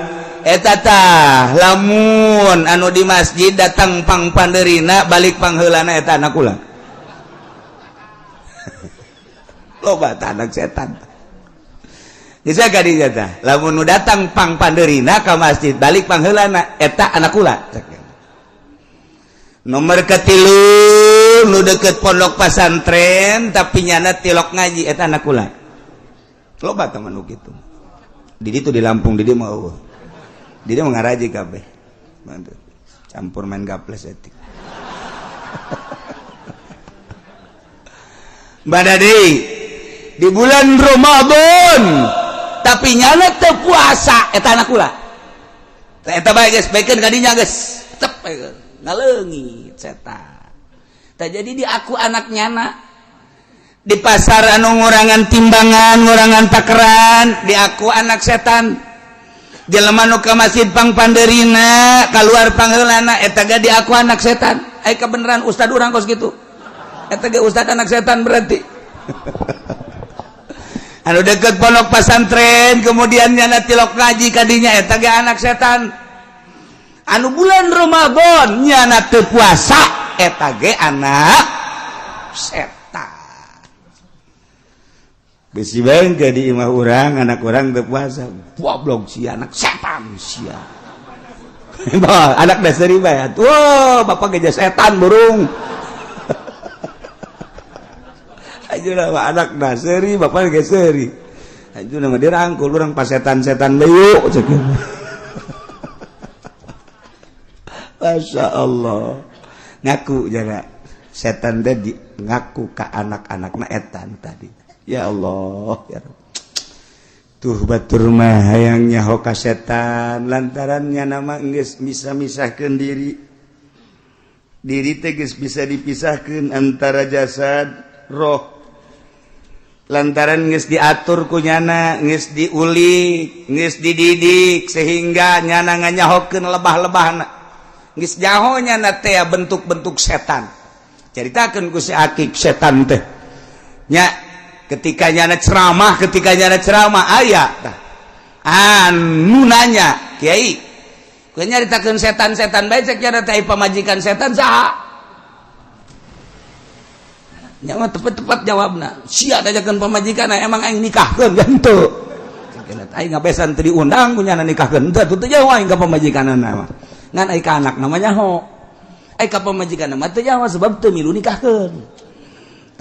Eta tah lamun anu di masjid datang pang panderina balik pangheulana eta anak kula. Loba tah anak setan. Geus ka dinya tah. Lamun nu datang pang pandeurina ka masjid, balik pangheulana eta anak kula. Nomor ketilu nu deket pondok pasantren tapi nyana tilok ngaji eta anak kula. Loba teman nu kitu. Di ditu di Lampung di dieu mah eueuh. Di dieu mah ngaraji kabeh. Campur main gaples etik. Badadi di bulan Ramadan tapi nyana teu puasa eta anak kula. Eta bae geus baikeun ka dinya geus. Tep ngaleungit setan. Tah jadi di aku anak nyana di pasar anu ngurangan timbangan, ngurangan takeran, di aku anak setan. Jelema nu ka masjid pangpandeurina, kaluar pangheulana eta ge di aku anak setan. Ai kabeneran ustad urang kos kitu. Eta ge ustad anak setan berarti. Anu deket pondok pasantren kemudian nyana tilok ngaji kadinya eta ge anak setan. Anu bulan Ramadan nyana teu puasa eta ge anak setan. Bisi bae ke di imah urang anak urang teu puasa, goblok sia anak setan sia. Anak dasari bae. Wah, bapak ge setan burung. Aja nama anak dasari, bapak ge seuri. Aja nama dirangkul urang pas setan-setan bayu cek. Masya Allah. Ngaku jaga setan teh di ngaku ka anak-anakna etan tadi. Ya Allah, ya Rabb. Tuh batur mah hayang nyaho ka setan lantarannya nama geus bisa misahkeun diri. Diri teh geus bisa dipisahkeun antara jasad roh. Lantaran geus diatur ku nyana, geus diulik, geus dididik sehingga nyana nganyahokeun lebah-lebahna. Geus nyaho nyana teh bentuk-bentuk setan. Caritakeun ku si Akik setan teh. Nya ketika nyana ceramah, aya tah. Anu nanya, "Kiai, kowe nyaritakeun setan-setan bae cek nyana teh pamajikan setan saha?" Nya mah tepat-tepat jawabna. Sia dajakeun pamajikan emang aing nikahkeun henteu. Aing ngabesan teu diundang ku nyana nikahkeun henteu teu jauh aing ka pamajikanna mah. Ngan aing ka anak namanya ho. Aing ka pamajikanna mah teu nyaho sebab teu milu nikahkeun.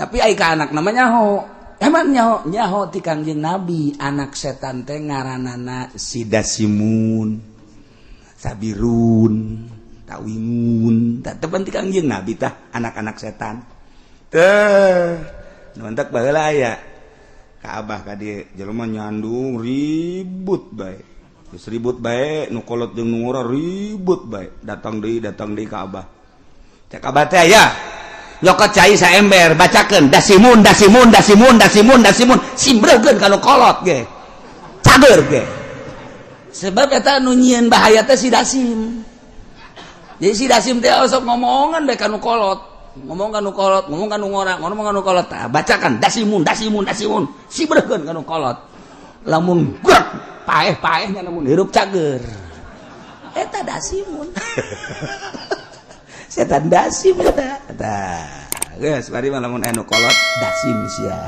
Tapi aing ka anak namanya ho. Emang nyaho nyaho ti Kangjeng Nabi anak setan teh ngaranana Sidasimun, Sabirun, Tawingun. Tah tepan ti Kangjeng Nabi tah anak-anak setan. Teh, mantak baheula aya ka abah ka dieu jelema nyandung ribut bae. Geus ribut bae nu kolot jeung nu ngora ribut bae. Datang deui ka abah. Cek abah teh aya nyokot cai saember bacakeun dasimun dasimun dasimun dasimun dasimun simbreukeun ka nu kolot ge. Cager ge. Sebab eta nu nyieun bahaya teh si dasim. Jadi si dasim teh osok ngomongan bae ka nu kolot. Ngomong ka nu kolot, ngomong ka nu ngora, ngomong ka nu kolot. Tah bacakan dasimun dasimun dasimun simbreukeun ka nu kolot. Lamun grek paeh-paehnya lamun hirup cager. Eta dasimun. Setan dasim eta. Tah, geus bari mah lamun anu kolot dasim sia.